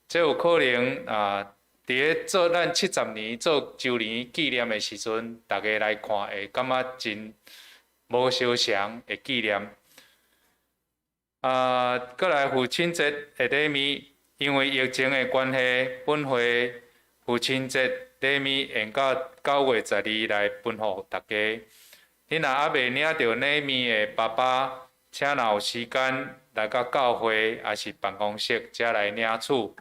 这有可能啊，伫咧做咱70年做周年纪念的时阵，大家来看会感觉真无相仝的纪念。啊，阁来父亲节的礼物，因为疫情的关系，本会父亲节礼物延到9月12来分予大家。你若犹未领著礼物的爸爸，请若有时间来到教会抑是办公室遮来领取。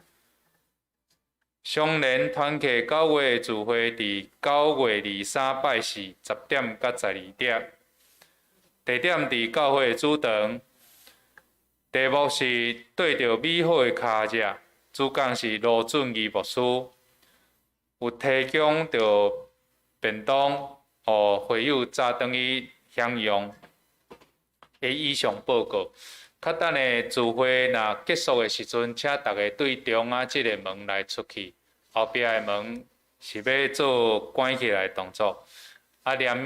相连团契9月聚会伫9月23拜四10点到12点，地点伫教会主堂。题目是对著美好的跤跡，主讲是罗俊义牧师，有提供著便当，予会友早转去享用。的以上报告，较等下聚会若结束的时阵，请大家对中仔这个门来出去，后壁的门是欲做关起来的动作。啊，连物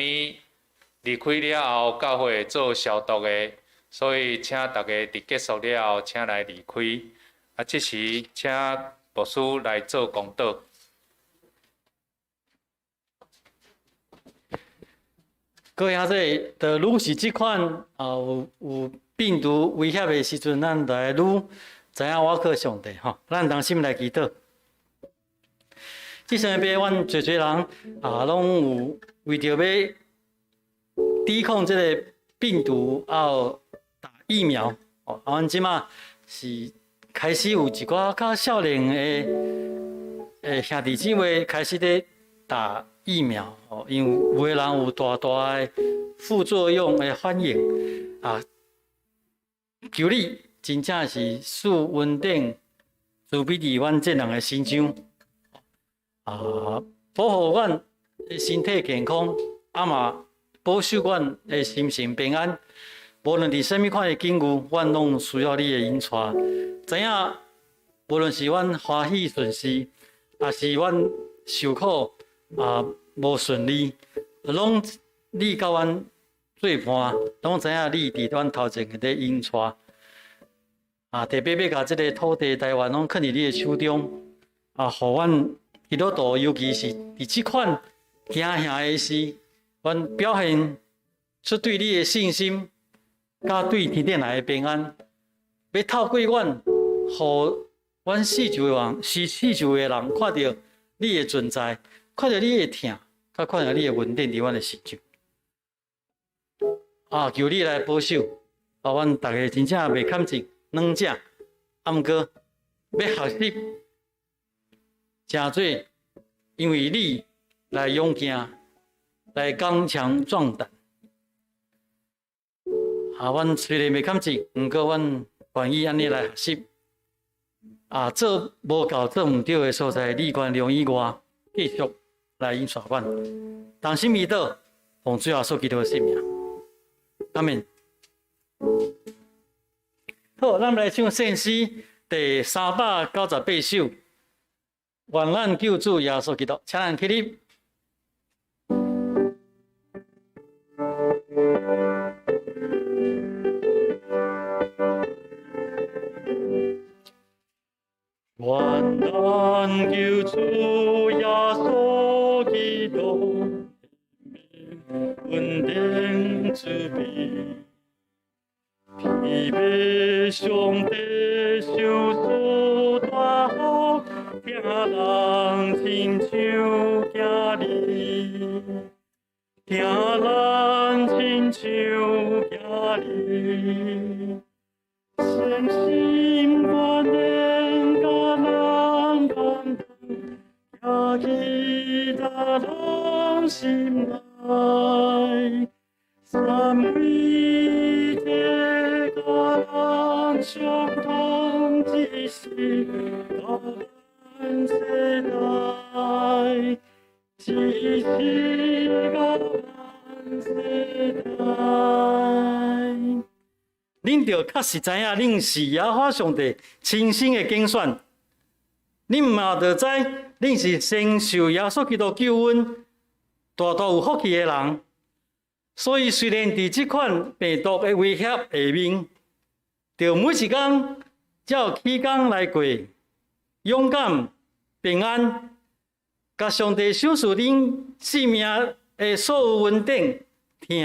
离开了后，教会会做消毒的，所以请大家伫结束了后，请来离开。啊，这时请牧师来做公祷。各位兄弟，就愈是这款啊有病毒威胁的时阵，咱就来愈知影倚靠上帝吼。咱同心来祈祷。这生边，阮济济人啊，拢有为著欲抵抗这个病毒，啊有打疫苗。哦，啊，阮这马是开始有一寡较少年的兄弟姊妹开始咧打疫苗哦，因为有的人有大大的副作用的反应啊，求你真正是赐恩典慈悲伫阮这人的身上啊，保护阮的身体健康，啊嘛保守阮的心神平安。无论伫啥物款的境遇，阮拢需要你的引带。知影无论是阮欢喜顺遂，抑是阮受苦啊，无顺利，拢你佮阮做伴，拢知影你伫阮头前伫引带。啊，特别欲共这个土地台湾拢囥伫你的手中，啊，予阮基督徒，尤其是伫这款惊吓的时，阮表现出对你的信心，佮对天顶来的平安，欲透过阮，予阮四周的人，是四周的人看著你的存在。看著你的疼，佮看著你的恩典伫阮的身上，啊，求你来保守，啊，阮逐家真正袂堪尽软者，啊，毋过欲学习，成做因为你来勇健，来刚强壮胆。啊，阮虽然袂堪尽，毋过阮愿意按呢来学习。啊，做无够、做毋对的所在，你原谅以外，继续来引导阮。同心祈祷，奉主耶稣基督的圣名，阿们。好，咱们来唱圣诗第398首，愿咱救主耶稣基督，请咱起立。愿咱救主耶稣基督恩典慈悲，天父上帝赏赐大福，疼人親像囝兒，疼咱親像囝兒，誠心願意佮咱擔當，行去咱人心內，三位一體佮咱相通一時，到萬世代，一時到萬世代。恁著確實知影，恁是耶和華上帝親身的揀選。恁嘛著知，恁是先受耶穌基督救恩，大大有福氣的人。所以雖然佇這款病毒的威脅下面，著每一工照起工來過，勇敢、平安，共上帝賞賜恁性命的所有恩典、疼、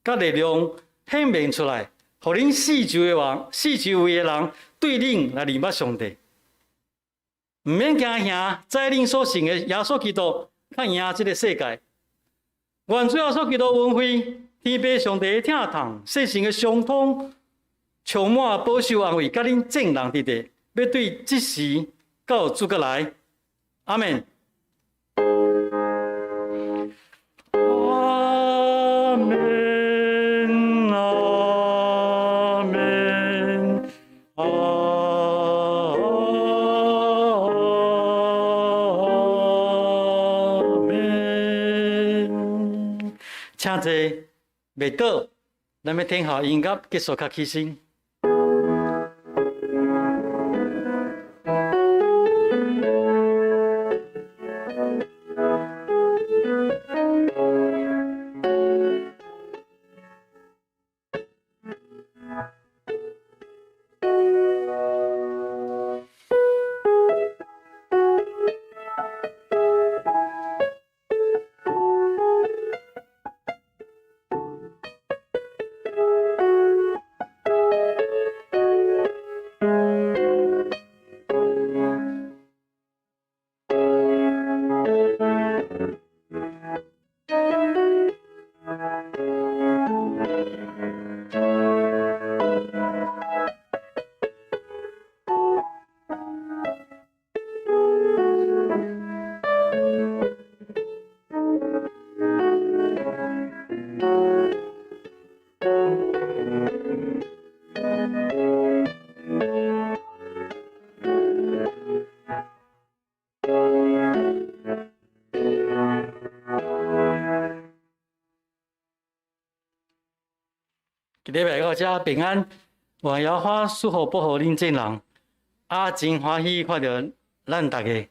佮力量顯明出來，予恁四周圍的人對恁來認捌上帝。毋免驚嚇，知恁所信的耶穌基督較贏這个世界。願主耶穌基督恩惠、天父上帝的疼痛、聖神的相通，充滿保守安慰，佮恁眾人佇佇，欲對這時到主閣來。阿們。阿們，阿們，阿們。請坐，袂倒，咱欲聽候音樂結束較起身。今禮拜到遮平安，願耶和華賜福保護恁眾人。啊，真歡喜看著咱逐家。